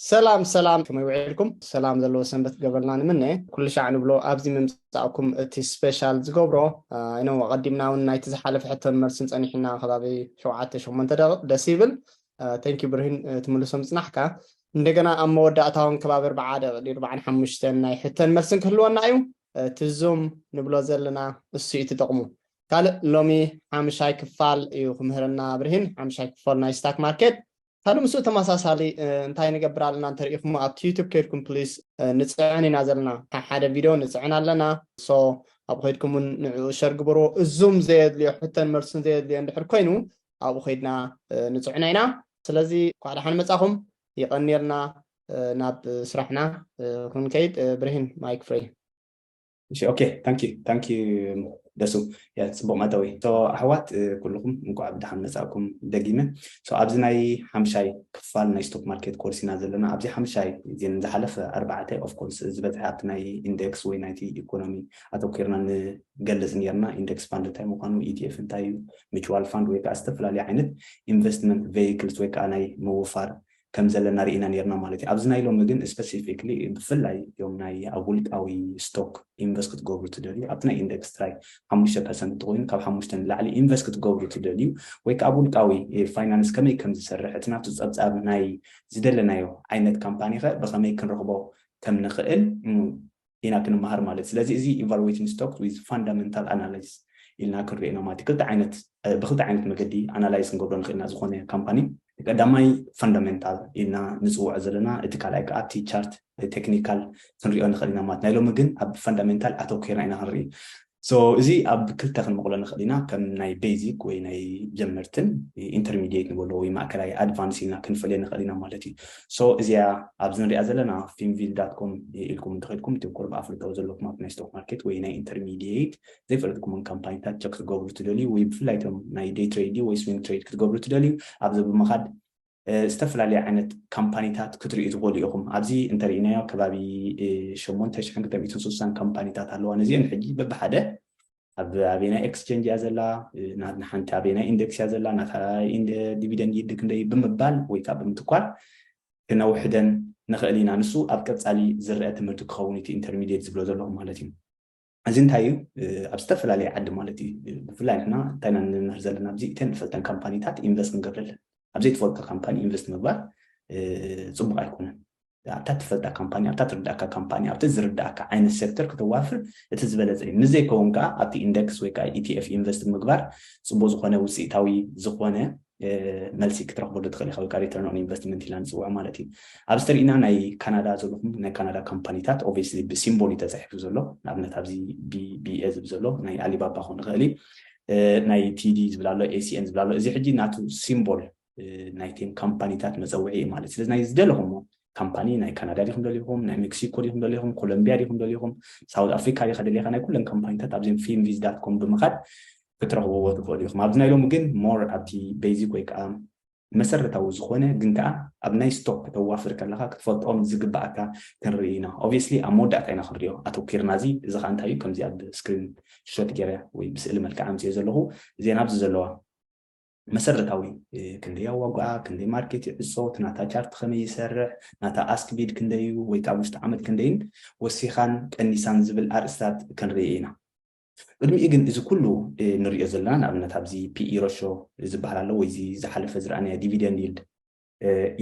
ሰላም ሰላም፣ ከመይ ውዒልኩም? ሰላም ዘለዎ ሰንበት ገበልና ንምነ። ኩሉ ሻዕ ንብሎ ኣብዚ ምምፃእኩም እቲ ስፔሻል ዝገብሮ። ኢኖ ኣቐዲምና እውን ናይቲ ዝሓለፈ ሕቶን መልስን ፀኒሕና ከባቢ ሸውዓተ ሸሞንተ ደቂቕ ደስ ይብል። ተንኪ ብርሂን፣ ትምልሶ ምፅናሕካ። እንደገና ኣብ መወዳእታ እውን ከባቢ ኣርባዓ ደቂቕ ኣርባዓን ሓሙሽተን ናይ ሕቶን መልስን ክህልወና እዩ። እቲ ዙም ንብሎ ዘለና እሱ እዩ ትጠቕሙ። ካልእ ሎሚ ሓምሻይ ክፋል እዩ ክምህረና ብርሂን፣ ሓምሻይ ክፋል ናይ ስታክ ማርኬት። ካልእ ምስኡ ተመሳሳሊ እንታይ ንገብር ኣለና እንተሪኢኹም ኣብቲ ዩቱብ ከይድኩም ፕሊስ ንፅዕን ኢና ዘለና። ሓደ ቪድዮ ንፅዕን ኣለና። ሶ ኣብ ከይድኩም እውን ንዕኡ ሸር ግበርዎ። እዙም ዘየድልዮ ሕተን መልስን ዘየድልዮ እንድሕር ኮይኑ ኣብኡ ከይድና ንፅዕና ኢና። ስለዚ እንኳዕ ደሓን መፃኹም። ይቐንየልና። ናብ ስራሕና ክንከይድ ብርሂን ማይክ ፍሬ። እሺ ኦኬ ታንኪ ታንኪ ደሱ ጽቡቅ መእተዊ። ኣሕዋት ኩልኩም እንኳዕ ብደሓን መጻእኩም። ደጊመ ኣብዚ ናይ ሓምሻይ ክፋል ናይ ስቶክ ማርኬት ኮርስ ኢና ዘለና። ኣብዚ ሓምሻይ እዚን ዝሓለፈ ኣርባዕተ ኦፍኮርስ ዝበዝሐ ኣብቲ ናይ ኢንደክስ ወይ ናይቲ ኢኮኖሚ ኣተኪርና ንገልጽ ነርና። ኢንደክስ ፋንድ እንታይ ምኳኑ፣ ኢቲኤፍ እንታይ እዩ፣ ሚቹዋል ፋንድ ወይ ከዓ ዝተፈላለዩ ዓይነት ኢንቨስትመንት ቬይክልስ ወይ ከዓ ናይ ምውፋር ከም ዘለና ርኢና ነርና ማለት እዩ። ኣብዚ ናይ ሎሚ ግን ስፐሲፊክሊ ብፍላይ እም ናይ ኣብ ውልቃዊ ስቶክ ኢንቨስት ክትገብሩ ትደልዩ ኣብቲ ናይ ኢንደክስ ጥራይ ሓሙሽተ ፐርሰንት እንተኮይኑ ካብ ሓሙሽተ ንላዕሊ ኢንቨስት ክትገብሩ ትደልዩ ወይ ከዓ ኣብ ውልቃዊ ፋይናንስ ከመይ ከም ዝሰርሕ እቲ ናቱ ፀብፃብ ናይ ዝደለናዮ ዓይነት ካምፓኒ ከ ብከመይ ክንረክቦ ከም ንክእል ኢና ክንመሃር ማለት። ስለዚ እዚ ኢቫሉዌቲንግ ስቶክ ዊዝ ፋንዳመንታል ኣናላይስ ኢልና ክንሪኦ ኢና ማለት ክልተ ዓይነት ብክልተ ዓይነት መገዲ ኣናላይዝ ክንገብሮ ንክእል ኢና። ዝኮነ ካምፓኒ ቀዳማይ ፈንዳሜንታል ኢልና ንፅውዖ ዘለና፣ እቲ ካልኣይ ከዓ ኣብቲ ቻርት ቴክኒካል ክንሪኦ ንክእል ኢና ማለት። ናይ ሎሚ ግን ኣብ ፈንዳሜንታል ኣተኪርና ኢና ክንርኢ። ሶ እዚ ኣብ ክልተ ክንመቕሎ ንክእል ኢና፣ ከም ናይ ቤዚክ ወይ ናይ ጀመርትን ኢንተርሚዲየት ንበሎ ወይ ማእከላይ ኣድቫንስ ኢልና ክንፈልዮ ንክእል ኢና ማለት እዩ። ሶ እዚኣ ኣብዚ ንሪኣ ዘለና ፊንቪል ዳት ኮም ኢልኩም እንተኸድኩም እቲ ቁሩብ ኣፍልጦ ዘለኩም ኣብ ናይ ስቶክ ማርኬት ወይ ናይ ኢንተርሚዲየት ዘይፈለጥኩምን ካምፓኒታት ቸክ ክትገብሩ ትደልዩ ወይ ብፍላይ ቶም ናይ ዴይ ትሬድ ወይ ስዊንግ ትሬድ ክትገብሩ ትደልዩ ኣብዚ ብምኻድ ዝተፈላለዩ ዓይነት ካምፓኒታት ክትርእዩ ትኽእሉ ኢኹም። ኣብዚ እንተርኢናዮ ከባቢ ሸሞንተ ሽሕን ክልተ ሚእትን ስሳን ካምፓኒታት ኣለዋ። ነዚአን ሕጂ በብሓደ ኣብ ኣበየናይ ኤክስቸንጅ እያ ዘላ፣ ናትና ሓንቲ ኣበየናይ ኢንደክስ እያ ዘላ፣ ናታ ዲቪደንድ ይልድ ክንደይ ብምባል ወይ ከዓ ብምትኳር ክነውሕደን ንኽእል ኢና። ንሱ ኣብ ቀፃሊ ዝረአ ትምህርቲ ክኸውን እቲ ኢንተርሚዲየት ዝብሎ ዘለኹ ማለት እዩ። እዚ እንታይ እዩ? ኣብ ዝተፈላለየ ዓዲ ማለት እዩ። ብፍላይ ንሕና እንታይ ኢና ንምህር ዘለና ኣብዚ እተን ንፈልጠን ካምፓኒታት ኢንቨስት ክንገብረለን። ኣብ ዘይትፈልጦ ካምፓኒ ኢንቨስት ምግባር ፅቡቅ ኣይኮነን። ኣብታ ትፈልጣ ካምፓኒ፣ ኣብታ ትርዳእካ ካምፓኒ፣ ኣብቲ ዝርዳእካ ዓይነት ሴክተር ከተዋፍር እቲ ዝበለፀ እዩ። ምስ ዘይከውን ከዓ ኣብቲ ኢንደክስ ወይ ከዓ ኢቲኤፍ ኢንቨስት ምግባር ፅቡቅ ዝኮነ ውፅኢታዊ ዝኮነ መልሲ ክትረክበሉ ትኽእል ኢካ። ወይ ከዓ ሪተርን ኦን ኢንቨስትመንት ኢልና ንፅውዖ ማለት እዩ። ኣብዚ ተሪኢና ናይ ካናዳ ዘለኹም ናይ ካናዳ ካምፓኒታት ኦብቪየስሊ ብሲምቦል እዩ ተፃሒፉ ዘሎ። ንኣብነት ኣብዚ ቢቢኤ ዝብል ዘሎ ናይ ኣሊባባ ክኾን ይኽእል እዩ። ናይ ቲዲ ዝብል ኣሎ፣ ኤሲኤን ዝብል ኣሎ። እዚ ሕጂ ናቱ ሲምቦል ናይተን ካምፓኒታት መፀውዒ እዩ ማለት። ስለዚ ናይ ዝደለኹሞ ካምፓኒ ናይ ካናዳ ዲኹም ደሊኹም፣ ናይ ሜክሲኮ ዲኹም ደሊኹም፣ ኮሎምቢያ ዲኹም ደሊኹም፣ ሳውት ኣፍሪካ ዲካ ደሊካ፣ ናይ ኩለን ካምፓኒታት ኣብዚም ፊንቪዝ ዳት ኮም ብምኻድ ክትረኽብዎ ትኽእሉ ኢኹም። ኣብዚ ናይ ሎሚ ግን ሞር ኣብቲ ቤዚክ ወይ ከዓ መሰረታዊ ዝኾነ ግን ከዓ ኣብ ናይ ስቶክ ከተዋፍር ከለካ ክትፈልጦም ዝግባኣካ ክንርኢ ኢና። ኦብቪየስሊ ኣብ መወዳእታ ኢና ክንሪኦ ኣተኪርና። እዚ እዚ ከዓ እንታይ እዩ? ከምዚ ኣብ ስክሪን ሾት ገይረ ወይ ብስእሊ መልክዕ ኣምፅኦ ዘለኹ እዚአን ኣብዚ ዘለዋ መሰረታዊ ክንደይ ኣዋጉኣ፣ ክንደይ ማርኬት ይዕፆ፣ እቲ ናታ ቻርት ከመይ ይሰርሕ፣ ናታ ኣስክ ቢድ ክንደይ እዩ ወይ ከዓ ውሽጢ ዓመት ክንደይን ወሲኻን ቀኒሳን ዝብል ኣርእስታት ክንርኢ ኢና። ቅድሚኡ ግን እዚ ኩሉ ንሪኦ ዘለና ንኣብነት ኣብዚ ፒኢ ረሾ ዝበሃል ኣሎ ወይ እዚ ዝሓለፈ ዝረኣናዮ ዲቪደንድ ይልድ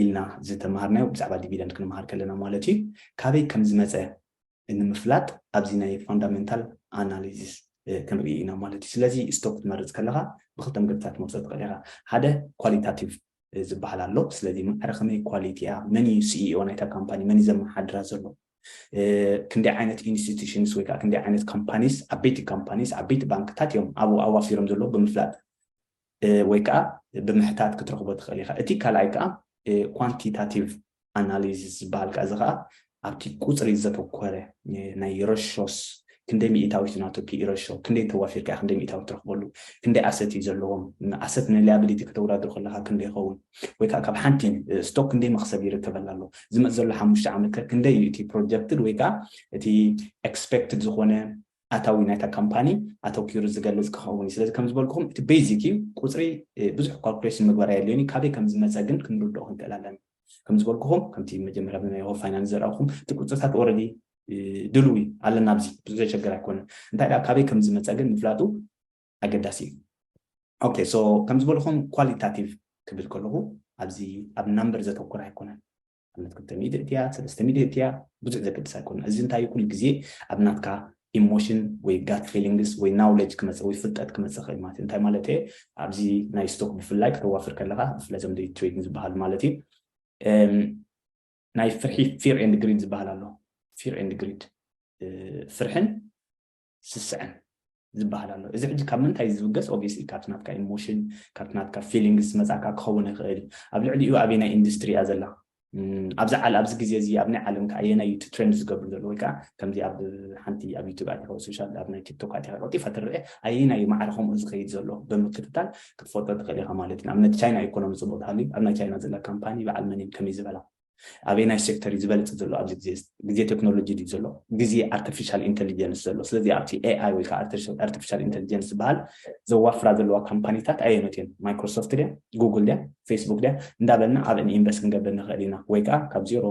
ኢልና ዝተምሃርናዮ ብዛዕባ ዲቪደንድ ክንምሃር ከለና ማለት እዩ ካበይ ከም ዝመፀ ንምፍላጥ ኣብዚ ናይ ፋንዳሜንታል ኣናሊሲስ ክንርኢ ኢና ማለት እዩ። ስለዚ ስቶክ ክትመርፅ ከለካ ብክልተ መገድታት ትመርፆ ትኽእል ኢካ። ሓደ ኳሊታቲቭ ዝበሃል ኣሎ። ስለዚ ማዕረ ከመይ ኳሊቲ እያ፣ መን እዩ ሲኢኦ ናይታ ካምፓኒ፣ መን እዩ ዘመሓድራ ዘሎ፣ ክንደይ ዓይነት ኢንስቲቱሽንስ ወይ ከዓ ክንደይ ዓይነት ካምፓኒስ፣ ዓበይቲ ካምፓኒስ፣ ዓበይቲ ባንክታት እዮም ኣብኡ ኣዋፊሮም ዘለዉ ብምፍላጥ ወይ ከዓ ብምሕታት ክትረክቦ ትኽእል ኢካ። እቲ ካልኣይ ከዓ ኳንቲታቲቭ ኣናሊሲስ ዝበሃል ከዓ እዚ ከዓ ኣብቲ ቁፅሪ ዘተኮረ ናይ ረሾስ ክንደይ ሚእታዊት ናቱ ፒኢ ረሾ ክንደይ ተዋፊርካ ክንደይ ሚእታዊት ትረክበሉ፣ ክንደይ ኣሰት እዩ ዘለዎም፣ ኣሰት ንሊያቢሊቲ ከተወዳድሩ ከለካ ክንደይ ይኸውን፣ ወይ ከዓ ካብ ሓንቲ ስቶክ ክንደይ መክሰብ ይርከበላ ኣሎ፣ ዝመፅ ዘሎ ሓሙሽተ ዓመት ከ ክንደይ እዩ እቲ ፕሮጀክትድ ወይ ከዓ እቲ ኤክስፔክትድ ዝኾነ ኣታዊ ናይታ ካምፓኒ ኣተኪሩ ዝገልፅ ክኸውን እዩ። ስለዚ ከም ዝበልኩኹም እቲ ቤዚክ እዩ። ቁፅሪ ብዙሕ ካልኩሌሽን ምግባር ኣየድልዮን እዩ። ካበይ ከም ዝመፀ ግን ክንርድኦ ክንክእል ኣለና። ከም ዝበልኩኹም ከምቲ መጀመርያ ብናይ ፋይናንስ ዘርኣኹም እቲ ቁፅርታት already ድልዊ ኣለና ኣብዚ ብዙ ዘሸገር ኣይኮነን። እንታይ ደኣ ካበይ ከም ዝመፀ ግን ምፍላጡ ኣገዳሲ እዩ። okay so ከም ዝበልኹም qualitative ክብል ከለኹ ኣብዚ ኣብ number ዘተኮረ ኣይኮነን። ኣብነት ክልተ ሚእቲ እትያ ሰለስተ ሚእቲ እትያ ብዙሕ ዘገድስ ኣይኮነን። እዚ እንታይ ኩሉ ግዜ ኣብ ናትካ emotion ወይ gut feelings ወይ knowledge ክመፅእ ወይ ፍልጠት ክመፅእ ክእል ማለት እዩ። እንታይ ማለት እየ? ኣብዚ ናይ stock ብፍላይ ክተዋፍር ከለካ ብፍላይ ዘም day trading ዝበሃል ማለት እዩ ናይ ፍርሒ fear and greed ዝበሃል ኣሎ። Fear and greed ፍርሕን ስስዐን ዝበሃል ኣሎ። እዚ ሕጂ ካብ ምንታይ ዝብገስ? Obviously ካብቲ ናትካ emotion ካብቲ ናትካ feelings ዝመፃካ ክኸውን ይኽእል እዩ። ኣብ ልዕሊኡ ኣበይ ናይ ኢንዱስትሪ እያ ዘላ ኣብዚ ዓል ኣብዚ ግዜ እዚ ኣብ ናይ ዓለም ከ ኣየናይ እዩ ትሬንድ ዝገብር ዘሎ ወይ ከዓ ከምዚ ኣብ ሓንቲ ኣብ ዩቱብ ኣቲኻ social ኣብ ናይ ቲክቶክ ኣቲኻ ቀልጢፋ ትርአ ኣየናይ እዩ ማዕረ ከምኡ ዝኸይድ ዘሎ ብምክትታል ክትፈልጦ ትኽእል ኢኻ ማለት እዩ። ኣብነት ቻይና ኢኮኖሚ ፅቡቅ ተሃልዩ ኣብ ናይ ቻይና ዘላ ካምፓኒ በዓል መን እዮም ከመይ ዝበላ ኣበይ ናይ ሴክተር እዩ ዝበልፅ ዘሎ ኣብዚ ግዜ ግዜ ቴክኖሎጂ ድዩ ዘሎ ግዜ artificial intelligence ዘሎ ስለዚ ኣብቲ AI ወይ ከዓ artificial intelligence ዝበሃል ዘዋፍራ ዘለዋ ካምፓኒታት ኣየኖት እየን? ማይክሮሶፍት ድያ ጉግል ድያ ፌስቡክ ድያ እንዳበልና ኣብአን ኢንቨስት ክንገብር ንኽእል ኢና ወይ ከዓ ካብ ዜሮ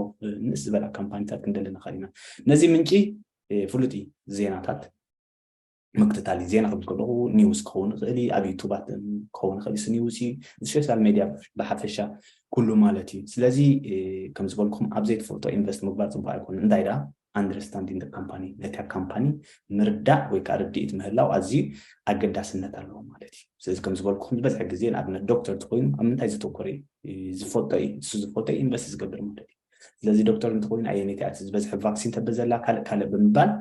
ንእስ ዝበላ ካምፓኒታት ክንደሊ ንኽእል ኢና። ነዚ ምንጪ ፍሉጥ እዩ ዜናታት ምክትታል ዜና ክብል ከለኹ ኒውስ ክኸውን ይኽእል ኣብ ዩቱባት ክኸውን ይኽእል ኒውስ እዩ social media ብሓፈሻ ኩሉ ማለት እዩ። ስለዚ ከም ዝበልኩም ኣብ ዘይትፈልጦ ኢንቨስት ምግባር ፅቡቅ ኣይኮነ እንታይ ደኣ understanding company ነታ ካምፓኒ ምርዳእ ወይ ከዓ ርድኢት ምህላው ኣዝዩ ኣገዳስነት ኣለዎ ማለት እዩ። ስለዚ ከም ዝበልኩኹም ዝበዝሐ ግዜ ንኣብነት ዶክተር ተኮይኑ ኣብ ምንታይ ዝተኮረ ዝፈልጦ እዩ እሱ ዝፈልጦ ኢንቨስት ዝገብር ማለት እዩ። ስለዚ ዶክተር እንተኮይኑ ኣየነይቲ ኣቲ ዝበዝሐ ቫክሲን ተበዘላ ካልእ ካልእ ብምባል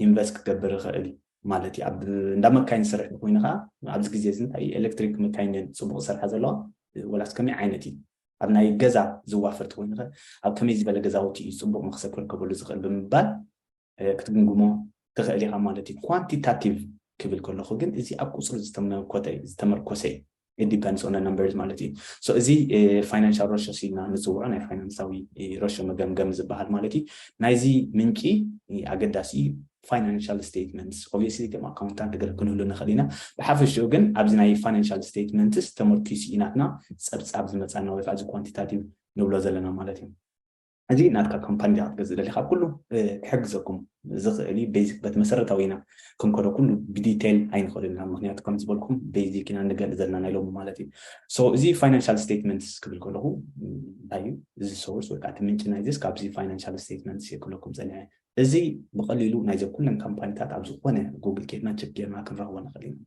ኢንቨስት ክገብር ይኽእል ማለት እዩ። ኣብ እንዳ መካይን ዝሰርሕ ተኮይኑ ከዓ ኣብዚ ግዜ እዚ እንታይ ኤሌክትሪክ መካይን እየን ፅቡቅ ዝሰርሓ ዘለዋ ወላስ ከመይ ዓይነት እዩ ኣብ ናይ ገዛ ዝዋፈር ተኮይኑ ከ ኣብ ከመይ ዝበለ ገዛውቲ እዩ ፅቡቅ መክሰብ ክርከበሉ ዝኽእል ብምባል ክትግምግሞ ትኽእል ኢኻ ማለት እዩ። ኳንቲታቲቭ ክብል ከለኹ ግን እዚ ኣብ ቁፅሪ ዝተመርኮተ ዝተመርኮሰ እዩ። It depends on numbers ማለት እዩ። So እዚ ፋይናንሻል ረሾስ ኢልና ንፅውዖ ናይ ፋይናንሳዊ ረሾ መገምገም ዝበሃል ማለት እዩ። ናይዚ ምንጪ ኣገዳሲ financial statements obviously ከም ኣካውንታንት ገለ ክንህሉ ንኽእል ኢና። ብሓፈሽኡ ግን ኣብዚ ናይ financial statements ተመርኪሱ እዩ ናትና ፀብፃብ ዝመፃና ወይ ከዓ እዚ ኳንቲታቲቭ ንብሎ ዘለና ማለት እዩ። እዚ ናትካ ካምፓኒ ዲኻ ክትገዝእ ደሊኻ ኩሉ ክሕግዘኩም ዝኽእል እዩ። ቤዚክ በቲ መሰረታዊ ኢና ክንከዶ ኩሉ ብዲቴል ኣይንኽእልን ኢና። ምክንያቱ ከም ዝበልኩም ቤዚክ ኢና ንገልፅ ዘለና ናይ ሎሚ ማለት እዩ። So እዚ financial statements ክብል ከለኹ እንታይ እዩ እዚ ሶርስ ወይ ከዓ እቲ ምንጪ ናይ ዚስ ካብዚ financial statements እየ ክብለኩም ፀኒሐ። እዚ ብቐሊሉ ናይዘ ኩለን ካምፓኒታት ኣብ ዝኾነ ጉግል ኬድና ቸክ ጌርና ክንረኽቦ ንኽእል ኢና።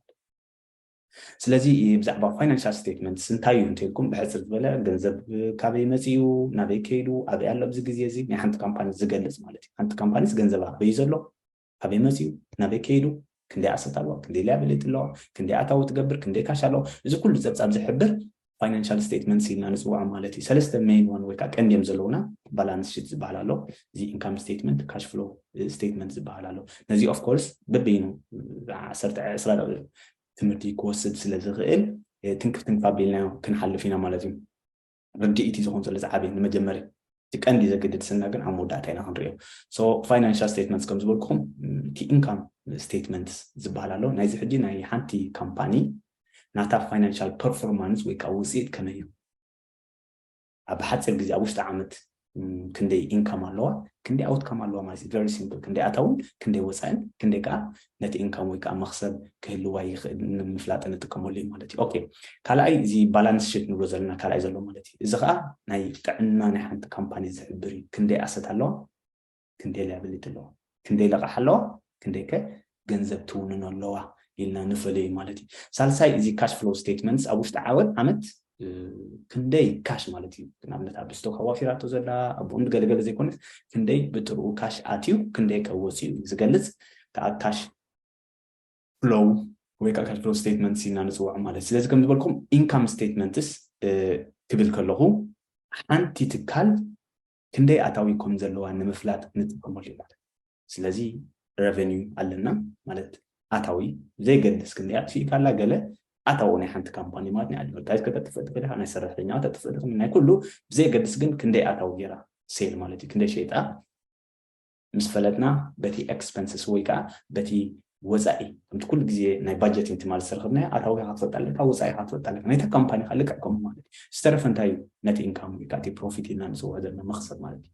ስለዚ ብዛዕባ ፋይናንሻል ስቴትመንትስ እንታይ እዩ እንተልኩም ብሕፅር ዝበለ ገንዘብ ካበይ መፅኡ ናበይ ከይዱ ኣበይ ኣሎ ኣብዚ ግዜ እዚ ናይ ሓንቲ ካምፓኒ ዝገልፅ ማለት እዩ። ሓንቲ ካምፓኒስ ገንዘብ ኣበይ ዘሎ ካበይ መፅኡ ናበይ ከይዱ ክንደይ ኣሰት ኣለዋ ክንደይ ሊያብሊቲ ኣለዋ ክንደይ ኣታዊ ትገብር ክንደይ ካሽ ኣለዋ እዚ ኩሉ ፀብፃብ ዝሕብር ፋይናንሻል ስቴትመንትስ ኢልና ንፅውዖ ማለት እዩ። ሰለስተ ሜን ዋን ወይ ከዓ ቀንዲ እዮም ዘለውና ባላንስ ሽት ዝበሃል ኣሎ እዚ ኢንካም ስቴትመንት ካሽ ፍሎ ስቴትመንት ዝበሃል ኣሎ። ነዚ ኦፍ ኮርስ በበይኑ ዓሰርተ ዕስራ ደቂቕ ትምህርቲ ክወስድ ስለ ዝኽእል ትንክፍ ትንክፍ ኣቢልና ክንሓልፍ ኢና ማለት እዩ። ርድኢት እዩ ዝኾን ዘሎ ዝዓበየ ንመጀመሪ እቲ ቀንዲ ዘገድድ ስና ግን ኣብ መወዳእታ ኢና ክንሪኦ። ሶ ፋይናንሻል ስቴትመንትስ ከም ዝበልኩኹም እቲ ኢንካም ስቴትመንትስ ዝበሃል ኣሎ። ናይዚ ሕጂ ናይ ሓንቲ ካምፓኒ ናታ ፋይናንሻል ፐርፎርማንስ ወይ ከዓ ውፅኢት ከመይ እዩ ኣብ ሓፂር ግዜ ኣብ ውሽጢ ዓመት ክንደይ ኢንካም ኣለዋ ክንደይ ኣውትካም ኣለዋ ማለት ቨሪ ሲምፕል ክንደይ ኣታውን ክንደይ ወፃእን ክንደይ ከዓ ነቲ ኢንካም ወይ ከዓ መክሰብ ክህልዋ ይኽእል ንምፍላጥ ንጥቀመሉ እዩ ማለት እዩ። ኦኬ ካልኣይ እዚ ባላንስ ሽት ንብሎ ዘለና ካልኣይ ዘሎ ማለት እዩ። እዚ ከዓ ናይ ጥዕና ናይ ሓንቲ ካምፓኒ ዝሕብር እዩ። ክንደይ ኣሰት ኣለዋ ክንደይ ሊያብሊቲ ኣለዋ ክንደይ ለቃሕ ኣለዋ ክንደይ ከ ገንዘብ ትውንን ኣለዋ ኢልና ንፈልዮ ማለት እዩ። ሳልሳይ እዚ ካሽ ፍሎ ስቴትመንትስ ኣብ ውሽጢ ዓወት ዓመት ክንደይ ካሽ ማለት እዩ ንኣብነት ኣብ ስቶክ ኣዋፊራቶ ዘላ ኣብ ቦንድ ገለገለ ዘይኮነስ ክንደይ ብጥርኡ ካሽ ኣትዩ ክንደይ ከ ወፅኡ ዝገልፅ ከዓ ካሽ ፍሎው ወይ ከዓ ካሽ ፍሎው ስቴትመንትስ ኢና ንፅውዖ ማለት ስለዚ ከም ዝበልኩም ኢንካም ስቴትመንትስ ክብል ከለኹ ሓንቲ ትካል ክንደይ ኣታዊ ከም ዘለዋ ንምፍላጥ ንጥቀመሉ ኢና። ስለዚ ረቨኒው ኣለና ማለት ኣታዊ ዘይገድስ ክንደይ ኣጥፊእካ ኣላ ገለ ኣታዊ ናይ ሓንቲ ካምፓኒ ማለት ናይ ኣድቨርታይዝ ከተጥፍእ ትኽእል ኢኻ፣ ናይ ሰራሕተኛ ከተጥፍእ ትኽእል፣ ናይ ኩሉ ብዘየገድስ ግን ክንደይ ኣታዊ ገይራ ሴል ማለት እዩ ክንደይ ሸይጣ ምስ ፈለጥና በቲ ኤክስፐንስስ ወይ ከዓ በቲ ወፃኢ ከምቲ ኩሉ ግዜ ናይ ባጀቲንግ ትማል ዝተረኸብናዮ ኣታዊ ኢኻ ትፈልጥ ኣለካ፣ ወፃኢ ኢኻ ትፈልጥ ኣለካ። ናይታ ካምፓኒ ከዓ ልክዕ ከምኡ ማለት እዩ። ዝተረፈ እንታይ እዩ? ነቲ ኢንካም ወይ ከዓ እቲ ፕሮፊት ኢልና ንፅውዖ ዘለና መኽሰብ ማለት እዩ።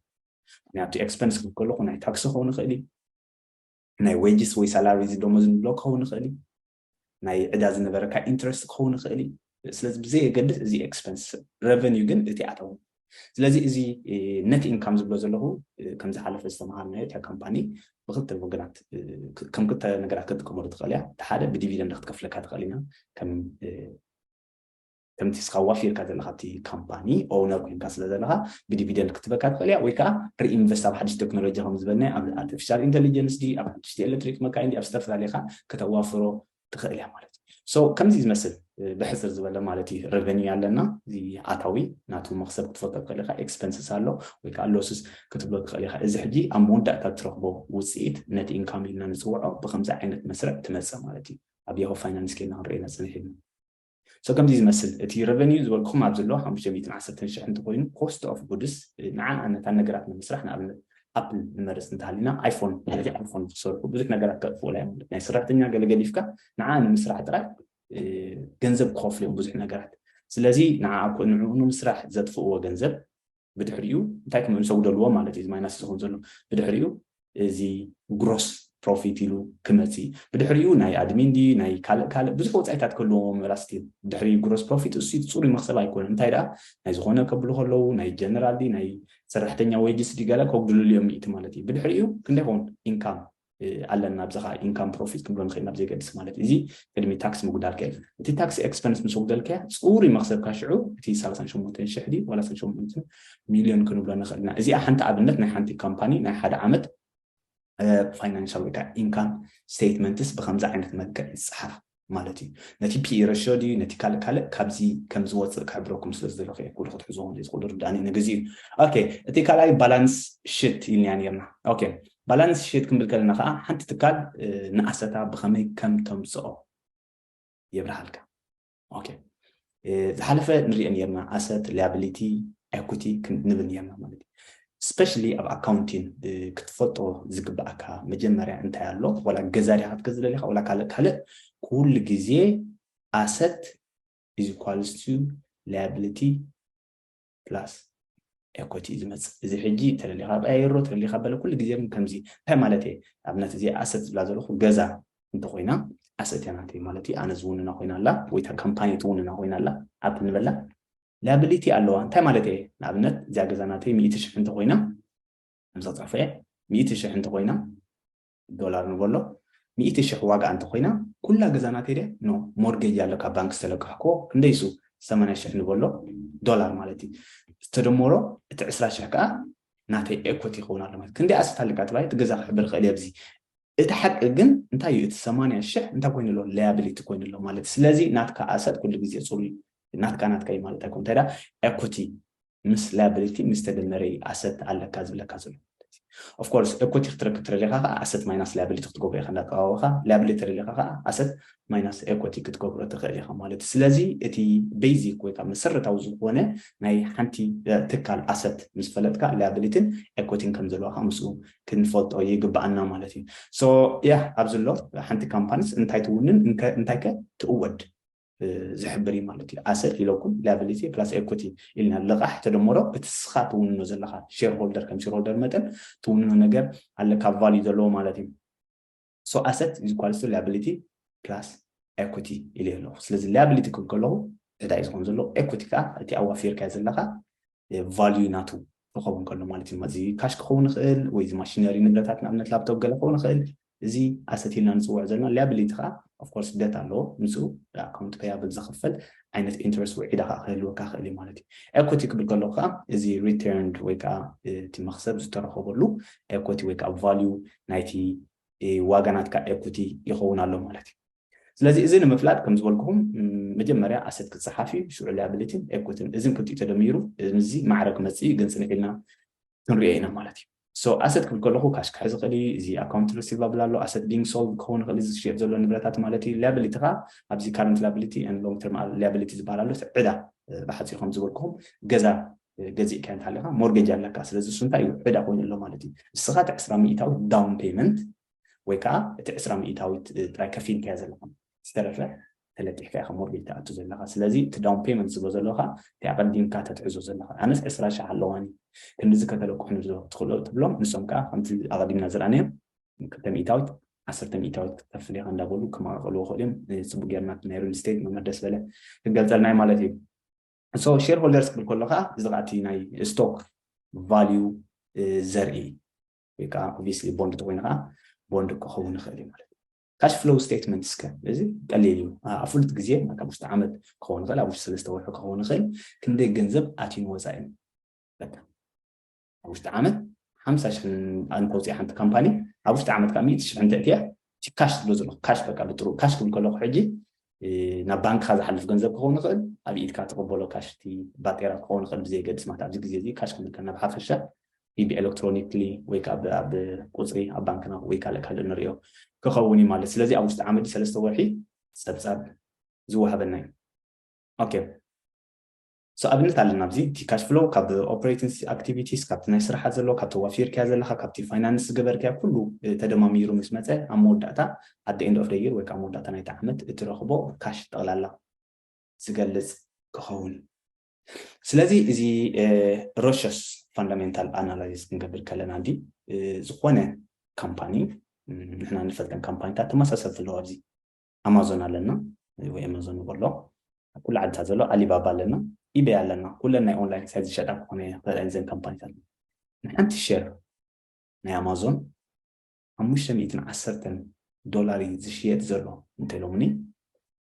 ምክንያቱ ኤክስፐንስ ክብል ከለኹ ናይ ታክሲ ክኸውን ይኽእል እዩ፣ ናይ ዌጅስ ወይ ሳላሪ እዚ ደሞዝ ንብሎ ክኸውን ይኽእል እዩ፣ ናይ ዕዳ ዝነበረካ ኢንትረስት ክኸውን ይኽእል እዩ። ስለዚ ብዘየገድስ እዚ ኤክስፐንስ፣ ረቨኒዩ ግን እቲ ኣታዊ። ስለዚ እዚ ነት ኢንካም ዝብሎ ዘለኹ ከም ዝሓለፈ ዝተምሃርናዮ እታ ካምፓኒ ብክልተ ወገናት ከም ክልተ ነገራት ክትጥቀመሉ ትኽእል እያ። እቲ ሓደ ብዲቪደንድ ክትከፍለካ ትኽእል ኢና፣ ከም ከምቲ ስኻ ዋፊርካ ዘለካ እቲ ካምፓኒ ኦውነር ኮይንካ ስለ ዘለካ ብዲቪደንድ ክትበካ ትኽእል እያ፣ ወይ ከዓ ሪኢንቨስት ኣብ ሓድሽ ቴክኖሎጂ ከም ዝበልናዮ ኣብ ኣርቲፊሻል ኢንቴሊጀንስ ዲ ኣብ ሓድሽቲ ኤሌክትሪክ መካይን ዲ ኣብ ዝተፈላለየካ ከተዋፍሮ ትኽእል እያ ማለት እዩ። ሶ ከምዚ ዝመስል ብሕፅር ዝበለ ማለት እዩ ረቨኒ ኣለና። እዚ ኣታዊ ናቱ መክሰብ ክትፈልጦ ትኽእል ኢኻ፣ ኤክስፐንስስ ኣሎ ወይ ከዓ ሎስስ ክትብሎ ትኽእል ኢኻ። እዚ ሕጂ ኣብ መወዳእታ እትረኽቦ ውፅኢት ነት ኢንካም ኢልና ንፅውዖ ብከምዚ ዓይነት መስርዕ ትመፅእ ማለት እዩ። ኣብ ያሆ ፋይናንስ ኬድና ክንሪኦ ኢና ፅንሕ ኢልና። ሶ ከምዚ ዝመስል እቲ ረቨኒዩ ዝበልኩም ኣብ ዘሎ ሓሙሽተ ሚእትን ዓሰርተን ሽሕ እንተኮይኑ ኮስት ኦፍ ጉድስ ንዓ ነታ ነገራት ንምስራሕ ንኣብነት ኣፕል ንመርፅ እንተሃሊና ኣይፎን ነዚ ኣይፎን ክሰርሑ ብዙሕ ነገራት ከጥፍኡላ እዮም። ናይ ሰራሕተኛ ገለገሊፍካ ንዓ ንምስራሕ ጥራይ ገንዘብ ክኸፍሉ እዮም ብዙሕ ነገራት። ስለዚ ንዓ ንዕኡ ንምስራሕ ዘጥፍእዎ ገንዘብ ብድሕሪኡ እንታይ ክምእንሰው ደልዎ ማለት እዩ። ማይናስ ዝኸውን ዘሎ ብድሕሪኡ እዚ ግሮስ ፕሮፊት ኢሉ ክመፅእ ብድሕሪኡ ናይ ኣድሚን ዲ ናይ ካልእ ካልእ ብዙሕ ወፃኢታት ክህልዎ መላስቲ ድሕሪ ግሮስ ፕሮፊት እሱ ፅሩይ መክሰብ ኣይኮነን። እንታይ ደኣ ናይ ዝኾነ ከብሉ ከለዉ ናይ ጀነራል ዲ ናይ ሰራሕተኛ ዌጅስ ዲ ገለ ከጉድልሉ እዮም ሚእቲ ማለት እዩ። ብድሕሪኡ ክንደይ ኸውን ኢንካም ኣለና ኣብዚ ከዓ ኢንካም ፕሮፊት ክንብሎ ንኽእል ናብ ዘይገድስ ማለት እዚ ቅድሚ ታክስ ምጉዳል ከ እቲ ታክስ ኤክስፐንስ ምስ ጉደልከ ፅሩይ መክሰብካ ሽዑ እቲ ሰላሳን ሸሞንተን ሽሕ ዲ ዋላ ሰላሳን ሸሞንተን ሚሊዮን ክንብሎ ንኽእል ኢና። እዚኣ ሓንቲ ኣብነት ናይ ሓንቲ ካምፓኒ ናይ ሓደ ዓመት ፋይናንሻል ወይ ከዓ ኢንካም ስቴትመንትስ ብከምዚ ዓይነት መልክዕ ይፅሓፍ ማለት እዩ። ነቲ ፒኢ ረሾ ድዩ ነቲ ካልእ ካልእ ካብዚ ከም ዝወፅእ ክሕብረኩም ስለ ዝደለኹ እየ። ኩሉ ክትሕዝዎ ዝኽእሉ ርዳእኒ ንግዜ እዩ። ኦኬ፣ እቲ ካልኣይ ባላንስ ሽት ኢልናያ ነርና። ኦኬ፣ ባላንስ ሽት ክንብል ከለና ከዓ ሓንቲ ትካል ንኣሰታ ብከመይ ከም ተምፅኦ የብርሃልካ። ኦኬ፣ ዝሓለፈ ንሪኦ ነርና ኣሰት፣ ሊያብሊቲ፣ ኤኩቲ ንብል ነርና ማለት እዩ። ስፔሻሊ ኣብ ኣካውንቲን ክትፈልጦ ዝግብኣካ መጀመርያ እንታይ ኣሎ፣ ዋላ ገዛ ዲኻ ክትገዝእ ደሊኻ ዋላ ካልእ ካልእ፣ ኩሉ ግዜ ኣሰት is equals to liability plus equity ዝመፅእ። እዚ ሕጂ ተደሊኻ ቀያይሮ ተደሊኻ በለ ኩሉ ግዜ ግን ከምዚ እንታይ ማለት እየ? ኣብነት እዚ ኣሰት ዝብላ ዘለኹ ገዛ እንተኮይና ኣሰት እያ ናተይ ማለት እዩ። ኣነ ዝውንና ኮይና ኣላ ወይ እታ ካምፓኒ ትውንና ኮይና ኣላ ኣብ ንበላ ሊያብሊቲ ኣለዋ። እንታይ ማለት እየ? ንኣብነት እዚኣ ገዛ ናተይ ሚእቲ ሽሕ እንተኮይና ከምዚ ክፅሕፎ እየ ሚእቲ ሽሕ እንተኮይና ዶላር ንበሎ ሚእቲ ሽሕ ዋጋ እንተኮይና ኩላ ገዛ ናተይ ድያ? ኖ፣ ሞርጌጅ ኣሎ ካብ ባንክ ዝተለቀሕኮ ክንደይ እሱ ሰማንያ ሽሕ ንበሎ ዶላር ማለት እዩ። ዝተደመሮ እቲ ዕስራ ሽሕ ከዓ ናተይ ኤኮቲ ይኸውን ኣሎ ማለት። ክንደይ ኣሰት ኣለካ ተባሂለ እቲ ገዛ ክሕብር ይኽእል እየ ኣብዚ። እቲ ሓቂ ግን እንታይ እዩ? እቲ ሰማንያ ሽሕ እንታይ ኮይኑ ኣሎ? ሊያብሊቲ ኮይኑ ኣሎ ማለት። ስለዚ ናትካ ኣሰት ኩሉ ግዜ ፅሩይ ናትካ ናትካ እዩ ማለት ኣይኮን። እንታይ ዳ ኤኮቲ ምስ ሊያብሊቲ ምስ ተደመረ እዩ ኣሰት ኣለካ ዝብለካ ዘሎ። ኦፍኮርስ ኤኮቲ ክትረክብ ትደሊኻ ከዓ ኣሰት ማይናስ ሊያብሊቲ ክትገብሮ ኢኻ እንዳጠዋወኻ፣ ሊያብሊቲ ተደሊኻ ከዓ ኣሰት ማይናስ ኤኮቲ ክትገብሮ ትኽእል ኢኻ ማለት እዩ። ስለዚ እቲ ቤዚክ ወይ ከዓ መሰረታዊ ዝኾነ ናይ ሓንቲ ትካል ኣሰት ምስ ፈለጥካ ሊያብሊቲን ኤኮቲን ከም ዘለዋ ከዓ ምስኡ ክንፈልጦ ይግብኣና ማለት እዩ። ሶ ያ ኣብዚ ኣሎ ሓንቲ ካምፓኒስ እንታይ ትውንን እንታይ ከ ትእወድ ዝሕብር እዩ ማለት እዩ። ኣሰት ኢለኩም ሊያብሊቲ ፕላስ ኤኩቲ ኢልና ልቓሕ ተደመሮ እቲ ስኻ ትውንኖ ዘለካ ሼር ሆልደር ከም ሼር ሆልደር መጠን ትውንኖ ነገር ኣለካ ቫልዩ ዘለዎ ማለት እዩ። ሶ ኣሰት ኢዝ ኢኳልስ ቱ ሊያብሊቲ ፕላስ ኤኩቲ ኢለ ኣለኹ። ስለዚ ሊያብሊቲ ክብል ከለኹ ዕዳ እዩ ዝኸውን ዘሎ፣ ኤኩቲ ከዓ እቲ ኣዋፊርካዮ ዘለካ ቫልዩ ናቱ ክኸውን ከሎ ማለት እዩ። እዚ ካሽ ክኸውን ይኽእል ወይ እዚ ማሽነሪ ንብረታት ንኣብነት ላፕቶፕ ገለ ክኸውን ይኽእል። እዚ ኣሰት ኢልና ንፅውዕ ዘለና ሊያብሊቲ ከዓ ኦፍኮርስ ደት ኣለዎ፣ ምስኡ ኣካውንት ፔያብል ዝኽፈል ዓይነት ኢንትረስት ወይ ዕዳ ከዓ ክህልወካ ክእል እዩ ማለት እዩ። ኤኩቲ ክብል ከለኩ ከዓ እዚ ሪተርንድ ወይ ከዓ እቲ መክሰብ ዝተረኸበሉ ኤኩቲ ወይ ከዓ ቫልዩ ናይቲ ዋጋ ናትካ ኤኩቲ ይኸውን ኣሎ ማለት እዩ። ስለዚ እዚ ንምፍላጥ ከም ዝበልኩኹም መጀመርያ ኣሰት ክፀሓፍ እዩ፣ ሽዑ ሊያብሊቲን ኤኩቲን እዚን ክልቲኡ ተደሚሩ እዚ ማዕረ ክመፅእ እዩ። ግን ፅንሕ ኢልና ክንሪኦ ኢና ማለት እዩ። ሶ ኣሰት ክብል ከለኹ ካሽ ክሕዝ ይኽእል እዩ። እዚ ኣካውንት ሪሲቫብል ኣሎ፣ ኣሰት ቢንግ ሶልድ ክኸውን ይኽእል፣ እዚ ዝሽየጥ ዘሎ ንብረታት ማለት እዩ። ሊያብሊቲ ከዓ ኣብዚ ካረንት ሊያብሊቲ ን ሎንግ ተርም ሊያብሊቲ ዝበሃል ኣሎ፣ ዕዳ ብሓፂሩ ከም ዝበልኩኹም ገዛ ገዚእካ እንተሃሊካ ሞርጌጅ ኣለካ። ስለዚ እሱ እንታይ እዩ ዕዳ ኮይኑ ኣሎ ማለት እዩ። እስኻ እቲ ዕስራ ሚእታዊ ዳውን ፔመንት ወይ ከዓ እቲ ዕስራ ሚእታዊት ጥራይ ከፊልካያ ዘለካ ዝተረፈ ተለጢሕካ ኢኻ ሞርጌጅ ትኣቱ ዘለካ። ስለዚ እቲ down payment ዝብሎ ዘለካ እቲ ኣቐዲምካ ተትሕዞ ዘለካ። ኣነስ ዕስራ ሻሕ ኣለዋኒ ክንድዚ ከተለቁሕኒ ትኽእሎ ትብሎም። ንሶም ከዓ ከምቲ ኣቐዲምና ዝረኣናዮም ክልተ ሚእታዊት ዓሰርተ ሚእታዊት ክትከፍል ኢኻ እንዳበሉ ክማቐሉ ይኽእሉ እዮም። ጽቡቅ ጌርና ናይ ሪል ስቴት መምህር ደስ በለ ክገልጸልና እዩ ማለት እዩ። So ሼር ሆልደርስ ክብል ከሎ ከዓ እዚ ከዓ እቲ ናይ ስቶክ ቫልዩ ዘርኢ ወይ ከዓ ኦብቪስሊ ቦንድ ተኮይኑ ከዓ ቦንድ ክኸውን ይኽእል እዩ ማለት እዩ። ካሽ ፍሎው ስቴትመንት እስከ እዚ ቀሊል እዩ። ኣብ ፍሉጥ ግዜ ኣብ ውሽጢ ዓመት ክኸውን ይኽእል፣ ኣብ ውሽጢ ሰለስተ ወርሒ ክኸውን ይኽእል። ክንደይ ገንዘብ ኣትዩ ንወፃኢ በቃ ኣብ ውሽጢ ዓመት ሓምሳ ሽሕ እንተውፅያ ሓንቲ ካምፓኒ ኣብ ውሽጢ ዓመት ከዓ ሚእቲ ሽሕ እንተእትያ እቲ ካሽ ትብሎ ዘለኹ ካሽ በቃ ብጥሩ ካሽ ክብል ከለኹ ሕጂ ናብ ባንክካ ዝሓልፍ ገንዘብ ክኸውን ይኽእል፣ ኣብ ኢድካ ትቕበሎ ካሽ እቲ ባጤራ ክኸውን ይኽእል ብዘየገድስ ማለት ኣብዚ ግዜ እዚ ካሽ ክብል ከለና ብሓፈሻ ቢ ኤሌክትሮኒክሊ ወይ ከዓ ኣብ ቁፅሪ ኣብ ባንክና ወይ ካልእ ካልእ ንሪኦ ክኸውን እዩ ማለት። ስለዚ ኣብ ውሽጢ ዓመት ሰለስተ ወርሒ ፀብፃብ ዝወሃበና እዩ። ኦኬ ሶ ኣብነት ኣለና ኣብዚ እቲ ካሽ ፍሎው ካብ ኦፕሬቲንግ ኣክቲቪቲስ ካብቲ ናይ ስራሓ ዘሎ ካብቲ ዋፊርካያ ዘለካ ካብቲ ፋይናንስ ዝገበርካያ ኩሉ ተደማሚሩ ምስ መፀ ኣብ መወዳእታ at the end of the year ወይ ከዓ መወዳእታ ናይቲ ዓመት እትረኽቦ ካሽ ጠቕላላ ዝገልፅ ክኸውን እዩ። ስለዚ እዚ ሮሸስ ፋንዳሜንታል ኣናላይዝ ክንገብር ከለና እንዲ ዝኾነ ካምፓኒ ንሕና ንፈልጠን ካምፓኒታት ተመሳሰልቲ ኣለዎ ኣብዚ ኣማዞን ኣለና ወይ ኣማዞን ንበሎ ኣብ ኩሉ ዓድታት ዘሎ ኣሊባባ ኣለና ኢበይ ኣለና ኩለን ናይ ኦንላይን ሳይት ዝሸጣ ክኾነ ይኽእላ እዘን ካምፓኒታት ንሓንቲ ሸር ናይ ኣማዞን ሓሙሽተ ሚእትን ዓሰርተን ዶላር እዩ ዝሽየጥ ዘሎ እንተኢሎምኒ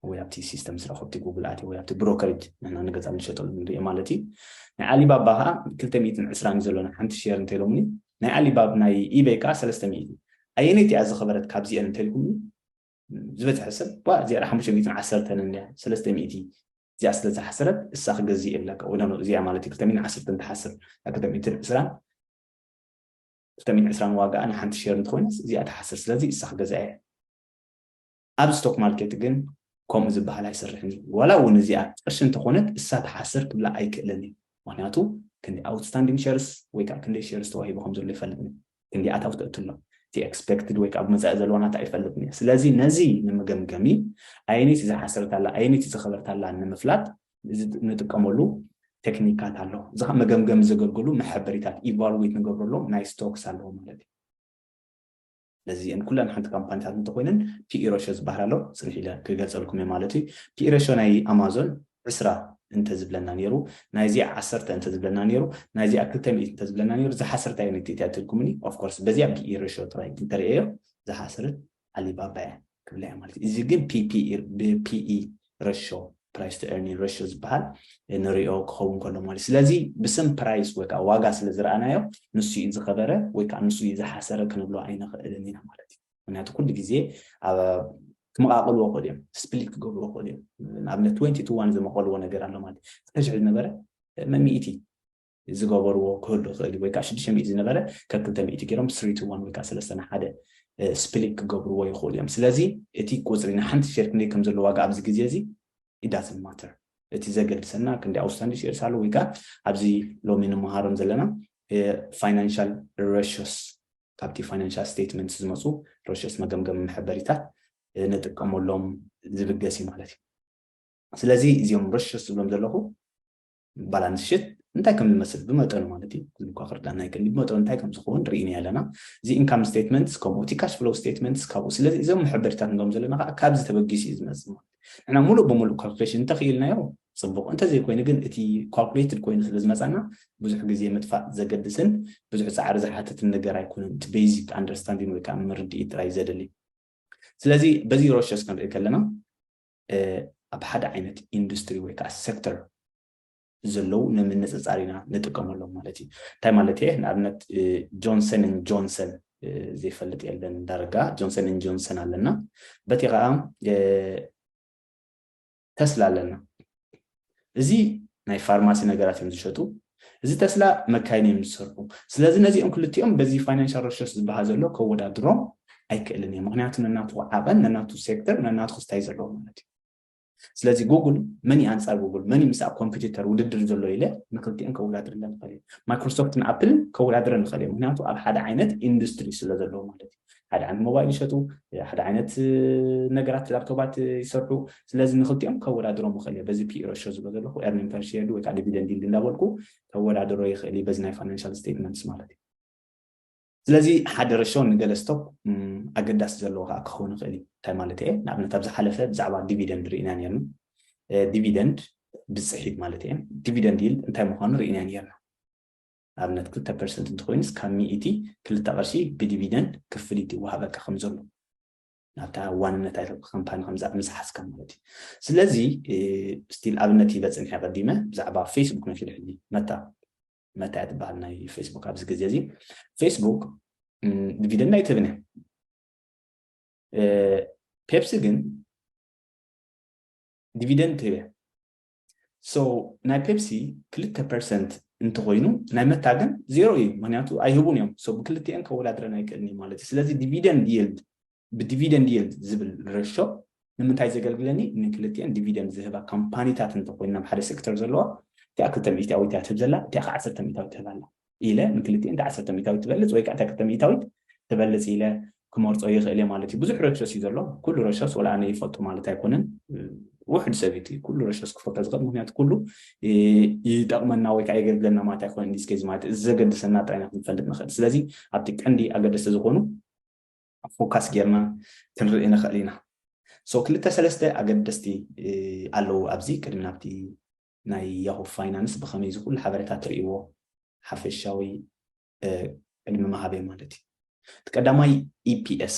ወይ ኣብቲ ሲስተም ስረኸብቲ ጉግል ኣትዮ ወይ ኣብቲ ብሮከሬጅ ንሕና ንገዛ ንሸጠሉ ንሪኦ ማለት እዩ ናይ ኣሊባባ ከዓ ክልተ ሚእትን ዕስራን እዩ ዘሎና ሓንቲ ሸር እንተኢሎምኒ ናይ ኣሊባብ ናይ ኢበይ ከዓ ሰለስተ ሚእቲ ኣየነይቲ እያ ዝኸበረት ካብዚአን እንተልኩምኒ ዝበዝሐ ሰብ ዋ እዚኣ ሓሙሽተ ሚእትን ዓሰርተን እንድያ ሰለስተ ሚእቲ እዚኣ ስለ ዝሓሰረት እሳ ክገዝእ የብለካ ወይ ኖ እዚኣ ማለት እዩ ክልተ ሚእትን ዓሰርተን ትሓስር ክልተ ሚእትን ዕስራን ክልተ ሚእትን ዕስራን ዋጋኣ ንሓንቲ ሸር እንትኮይናስ እዚኣ ትሓስር ስለዚ እሳ ክገዝኣ እየ ኣብ ስቶክ ማርኬት ግን ከምኡ ዝበሃል ኣይሰርሕን እዩ ዋላ እውን እዚኣ ቅርሺ እንተኮነት እሳ ትሓስር ክብላ ኣይክእልን እዩ ምክንያቱ ክንዲ ኣውትስታንዲንግ ሸርስ ወይ ከዓ ክንደይ ሸርስ ተዋሂቡ ከም ዘሎ ይፈልጥን ክንዲ ኣታዊ ተእትሎ እቲ ኤክስፔክትድ ወይ ከዓ ብመፃኢ ዘለዋና እንታይ ይፈልጥ እየ ስለዚ ነዚ ንምገምገሚ ኣየነይቲ ዝሓሰረት ኣላ ኣየነይቲ ዝኸበርት ኣላ ንምፍላጥ ንጥቀመሉ ቴክኒካት ኣሎ እዚ ከዓ መገምገሚ ዘገልግሉ መሐበሪታት ኢቫሉዌት ንገብረሎም ናይ ስቶክስ ኣለዎ ማለት እዩ ስለዚ እን ኩለን ሓንቲ ካምፓኒታት እንተኮይነን ፒኢ ሮሾ ዝበሃል ኣሎ ፅንሕ ኢለ ክገልፀልኩም እየ ማለት እዩ ፒኢ ሮሾ ናይ ኣማዞን ዕስራ እንተዝብለና ነይሩ ናይዚኣ ዓሰርተ እንተዝብለና ነይሩ ናይዚኣ ክልተ ሚእቲ እንተዝብለና ነይሩ ዝሓሰርታ ዩኒት እያ ትልኩምኒ ኦፍኮርስ በዚኣ ፒኢ ሬሾ ጥራይ እንተርእዮ ዝሓስርት ኣሊባባ እያ ክብላ እያ ማለት እዩ እዚ ግን ብፒኢ ሬሾ ፕራይስ ቱ ኤርኒንግ ሬሾ ዝበሃል ንሪኦ ክኸውን ከሎ ማለት ስለዚ ብስም ፕራይስ ወይ ከዓ ዋጋ ስለ ዝረኣናዮ ንሱ እዩ ዝኸበረ ወይ ከዓ ንሱ እዩ ዝሓሰረ ክንብሎ ኣይንኽእልን ኢና ማለት እዩ ምክንያቱ ኩሉ ግዜ ክመቃቅልዎ ክእል እዮም ስፕሊት ክገብርዎ ክእል እዮም ንኣብነት ትወንቲ ቱ ዋን ዝመቀልዎ ነገር ኣሎ ማለት እዩ ክልተ ሽሕ ዝነበረ መሚእቲ ዝገበርዎ ክህሉ ክእል ወይ ከዓ ሽዱሽተ ሚእቲ ዝነበረ ካብ ክልተ ሚእቲ ገይሮም ስሪ ቱ ዋን ወይ ከዓ ሰለስተ ንሓደ ስፕሊት ክገብርዎ ይኽእሉ እዮም ስለዚ እቲ ቁፅሪ ንሓንቲ ሸር ክንደይ ከም ዘሎ ዋጋ ኣብዚ ግዜ እዚ it doesn't matter እቲ ዘገድሰና ክንዲ ኣውትስታንዲንግ ሼርስ ኣሎ ወይ ከዓ ኣብዚ ሎሚ ንምሃሮም ዘለና ፋይናንሻል ሬሽስ ካብቲ ፋይናንሻል ስቴትመንትስ ዝመፁ ሬሽስ መገምገሚ መሐበሪታት ንጥቀመሎም ዝብገስ እዩ ማለት እዩ ስለዚ እዚኦም ሬሽስ ዝብሎም ዘለኹ ባላንስ ሽት እንታይ ከም ዝመስል ብመጠኑ ማለት እዩ እኳ ክርዳና ይክእል ብመጠኑ እንታይ ከም ዝኸውን ርኢና ኣለና እዚ ኢንካም ስቴትመንትስ ከምኡ እቲ ካሽ ፍሎው ስቴትመንትስ ካብኡ ስለዚ እዞም መሐበሪታት ንብሎም ዘለና ከዓ ካብዚ ተበጊሱ እዩ ዝመፅእ ማለት ንሕና ሙሉእ ብሙሉእ ካልኩሌሽን እንተኽኢልናዮ ፅቡቅ እንተዘይኮይኑ ግን እቲ ካልኩሌትድ ኮይኑ ስለ ዝመፃና ብዙሕ ግዜ ምጥፋእ ዘገድስን ብዙሕ ፃዕሪ ዝሓትትን ነገር ኣይኮነን እቲ ቤዚክ ኣንደርስታንዲንግ ወይ ከዓ ምርድኢት ጥራይ ዘድሊ ስለዚ በዚ ሮሸስ ክንርኢ ከለና ኣብ ሓደ ዓይነት ኢንዱስትሪ ወይ ከዓ ሴክተር ዘለዉ ንምንፅፃር ኢና ንጥቀመሎም ማለት እዩ እንታይ ማለት እየ ንኣብነት ጆንሰን ን ጆንሰን ዘይፈልጥ የለን ዳርጋ ጆንሰን ን ጆንሰን ኣለና በቲ ከዓ ተስላ ኣለና እዚ ናይ ፋርማሲ ነገራት እዮም ዝሸጡ እዚ ተስላ መካይን እዮም ዝሰርሑ ስለዚ ነዚኦም ክልቲኦም በዚ ፋይናንሻል ሮሸስ ዝበሃል ዘሎ ከወዳድሮም ኣይክእልን እየ ምክንያቱ ነናቱ ዓቐን ነናቱ ሴክተር ነናቱ ክስታይ ዘለዎ ማለት እዩ ስለዚ ጉግል መን እዩ ኣንፃር ጉግል፣ መን እዩ ምስኣ ኮምፒቲተር፣ ውድድር ዘሎ ኢለ ንክልቲአን ከወዳድረለን ንኽእል እየ። ማይክሮሶፍትን ኣፕልን ከወዳድረ ንኽእል እየ፣ ምክንያቱ ኣብ ሓደ ዓይነት ኢንዱስትሪ ስለ ዘለዎ ማለት እዩ። ሓደ ዓይነት ሞባይል ይሸጡ፣ ሓደ ዓይነት ነገራት ላፕቶባት ይሰርሑ። ስለዚ ንክልቲኦም ከወዳድሮም ይኽእል እየ። በዚ ፒ ሬሾ ዝብሎ ዘለኹ ኤርኒንግ ፐር ሼር ወይ ከዓ ዲቪደንድ ይልድ እንዳበልኩ ከወዳድሮ ይኽእል እዩ በዚ ናይ ፋይናንሻል ስቴትመንትስ ማለት እዩ። ስለዚ ሓደ ሬሾ ንገለ ስቶክ ኣገዳሲ ዘለዎ ከዓ ክኸውን ይኽእል እዩ። እንታይ ማለት እየ? ንኣብነት ኣብ ዝሓለፈ ብዛዕባ ዲቪደንድ ርኢና ነርና። ዲቪደንድ ብፅሒት ማለት እየ። ዲቪደንድ ይልድ እንታይ ምዃኑ ርኢና ነርና። ኣብነት ክልተ ፐርሰንት እንተኮይኑስ ካብ ሚእቲ ክልተ ቅርሺ ብዲቪደንድ ክፍሊት ይወሃበካ ከም ዘሎ ናብታ ዋንነት ኣይተ ካምፓኒ ከምዛ ምዝሓዝካ ማለት እዩ። ስለዚ ስቲል ኣብነት ይበፅን ሕያ ቀዲመ ብዛዕባ ፌስቡክ መኪሉ ሕጂ መታ መታ እያ ትበሃል ናይ ፌስቡክ ኣብዚ ግዜ እዚ ፌስቡክ ዲቪደንድ ኣይትህብን እያ። ፔፕሲ ግን ዲቪደንድ ትህብ እያ። ሶ ናይ ፔፕሲ ክልተ ፐርሰንት እንተኮይኑ ናይ መታ ግን ዜሮ እዩ፣ ምክንያቱ ኣይህቡን እዮም። ሶ ብክልቲአን ከወዳድረን ኣይክእልን እዩ ማለት እዩ። ስለዚ ዲቪደንድ ይልድ ብዲቪደንድ ይልድ ዝብል ሬሾ ንምንታይ ዘገልግለኒ? ንክልቲአን ዲቪደንድ ዝህባ ካምፓኒታት እንተኮይኑ ናብ ሓደ ሴክተር ዘለዋ እቲኣ ክልተ ሚእታዊት እያ ትህብ ዘላ፣ እቲኣ ከዓ ዓሰርተ ሚእታዊት ትህብ ኣላ ኢለ ንክልቲአን እታ ዓሰርተ ሚእታዊት ትበልፅ ወይ ከዓ እታ ክልተ ሚእታዊት ትበልፅ ኢለ ክመርፆ ይኽእል እየ ማለት እዩ። ብዙሕ ሬሾስ እዩ ዘሎ። ኩሉ ሬሾስ ወላ ኣነ ይፈልጦ ማለት ኣይኮነን። ውሕድ ሰብ እዩ ኩሉ ሬሾስ ክፈልጦ ዝኽእል፣ ምክንያቱ ኩሉ ይጠቕመና ወይ ከዓ የገልግለና ማለት ኣይኮነን። ኢንዲስኬዝ ማለት እዚ ዘገድሰና ጥራይና ክንፈልጥ ንኽእል። ስለዚ ኣብቲ ቀንዲ ኣገደስቲ ዝኾኑ ፎካስ ጌርና ክንርኢ ንኽእል ኢና። ሶ ክልተ ሰለስተ ኣገደስቲ ኣለዉ ኣብዚ ቅድሚ ናብቲ ናይ ያሁ ፋይናንስ ብኸመይ እዚ ኩሉ ሓበሬታ ትርእይዎ ሓፈሻዊ ቅድሚ ምሃበይ ማለት እዩ። እቲ ቀዳማይ ኢፒኤስ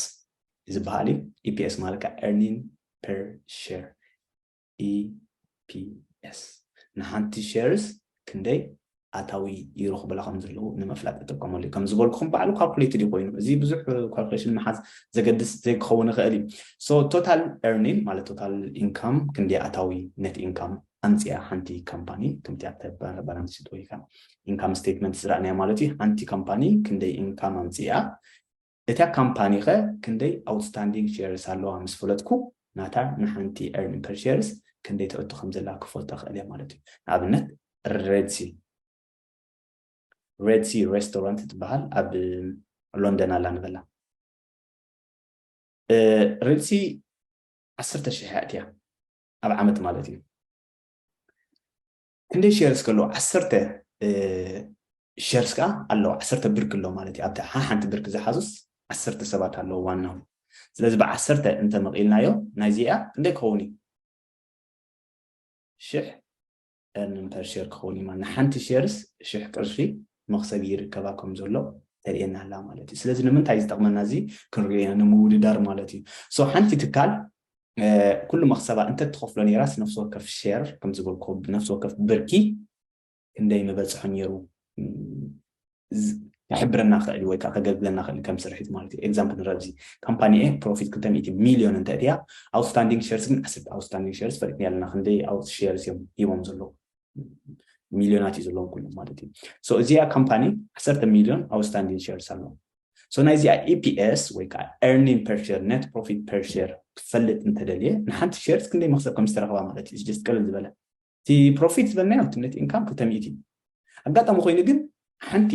ዝበሃል እዩ። ኢፒኤስ ማለት ከዓ ኤርኒንግ ፐር ሼር ኢፒኤስ ንሓንቲ ሼርስ ክንደይ ኣታዊ ይረኽቡላ ከም ዘለዉ ንምፍላጥ ይጥቀመሉ እዩ። ከም ዝበልኩኹም ባዕሉ ካልኩሌትድ እዩ ኮይኑ እዚ ብዙሕ ካልኩሌሽን ምሓዝ ዘገድስ ዘይክኸውን ይኽእል እዩ። ሶ ቶታል ኤርኒንግ ማለት ቶታል ኢንካም ክንደይ ኣታዊ ነት ኢንካም ኣምፅያ ሓንቲ ካምፓኒ ከምቲ ኣብተ ባላንስ ሽት ወይ ከዓ ኢንካም ስቴትመንት ዝረኣናዮ ማለት እዩ። ሓንቲ ካምፓኒ ክንደይ ኢንካም ኣምፅያ እታ ካምፓኒ ከ ክንደይ ኣውትስታንዲንግ ሼርስ ኣለዋ ምስ ፈለጥኩ ናታ ንሓንቲ ኤርኒንግ ፐር ሼርስ ክንደይ ተእቱ ከም ዘላ ክፈልጦ ክእል እየ ማለት እዩ። ንኣብነት ሬድሲ ሬድሲ ሬስቶራንት ትበሃል ኣብ ሎንደን ኣላ ንበላ። ሬድሲ ዓሰርተ ሽሕ እያ ኣብ ዓመት ማለት እዩ። ክንደይ ሼርስ ከሎ ዓሰርተ ሸርስ ከዓ ኣለዎ ዓሰርተ ብርክ ኣሎ ማለት እዩ። ኣብቲ ሓንቲ ብርክ ዝሓዙስ ዓሰርተ ሰባት ኣለዎ ዋናው። ስለዚ ብዓሰርተ እንተመቒልናዮ ናይዚኣ ክንደይ ክኸውን እዩ? ሽሕ ኤርኒንግ ፐር ሼር ክኸውን እዩ ማለት ንሓንቲ ሼርስ ሽሕ ቅርሺ መኽሰብ ይርከባ ከም ዘሎ ተርእየና ኣላ ማለት እዩ። ስለዚ ንምንታይ ዝጠቕመና እዚ ክንሪኦ ኢና ንምውድዳር ማለት እዩ። ሶ ሓንቲ ትካል ኩሉ መኽሰባ እንተትኸፍሎ ነይራስ ነፍሲ ወከፍ ሼር ከም ዝበልኩ ነፍሲ ወከፍ ብርኪ ክንደይ ምበፅሖ ነይሩ ክሕብረና ክእል ወይ ከዓ ከገልግለና ክእል ከም ስርሒት ማለት እዩ። ኤግዛምፕል ንረብ እዚ ካምፓኒ ኤ ፕሮፊት ክልተ ሚእቲ ሚሊዮን እንተ እትያ ኣውትስታንዲንግ ሸርስ ግን ዓሰርተ ኣውትስታንዲንግ ሸርስ ፈሊጥና ኣለና ክንደይ ኣውት ሸርስ እዮም ሂቦም ዘለዉ ሚሊዮናት እዩ ዘለዎም ኩሎም ማለት እዩ። እዚኣ ካምፓኒ ዓሰርተ ሚሊዮን ኣውትስታንዲንግ ሸርስ ኣለዎ። ናይዚኣ ኢፒኤስ ወይ ከዓ ኤርኒንግ ፐር ሼር ኔት ፕሮፊት ፐር ሼር ክፈልጥ እንተደልየ ንሓንቲ ሸርስ ክንደይ መክሰብ ከም ዝተረኽባ ማለት እዩ። ጀስት ቅልል ዝበለ እቲ ፕሮፊት ዝበልናዮ እቲ ኔት ኢንካም ክልተ ሚእቲ እዩ። ኣጋጣሚ ኮይኑ ግን ሓንቲ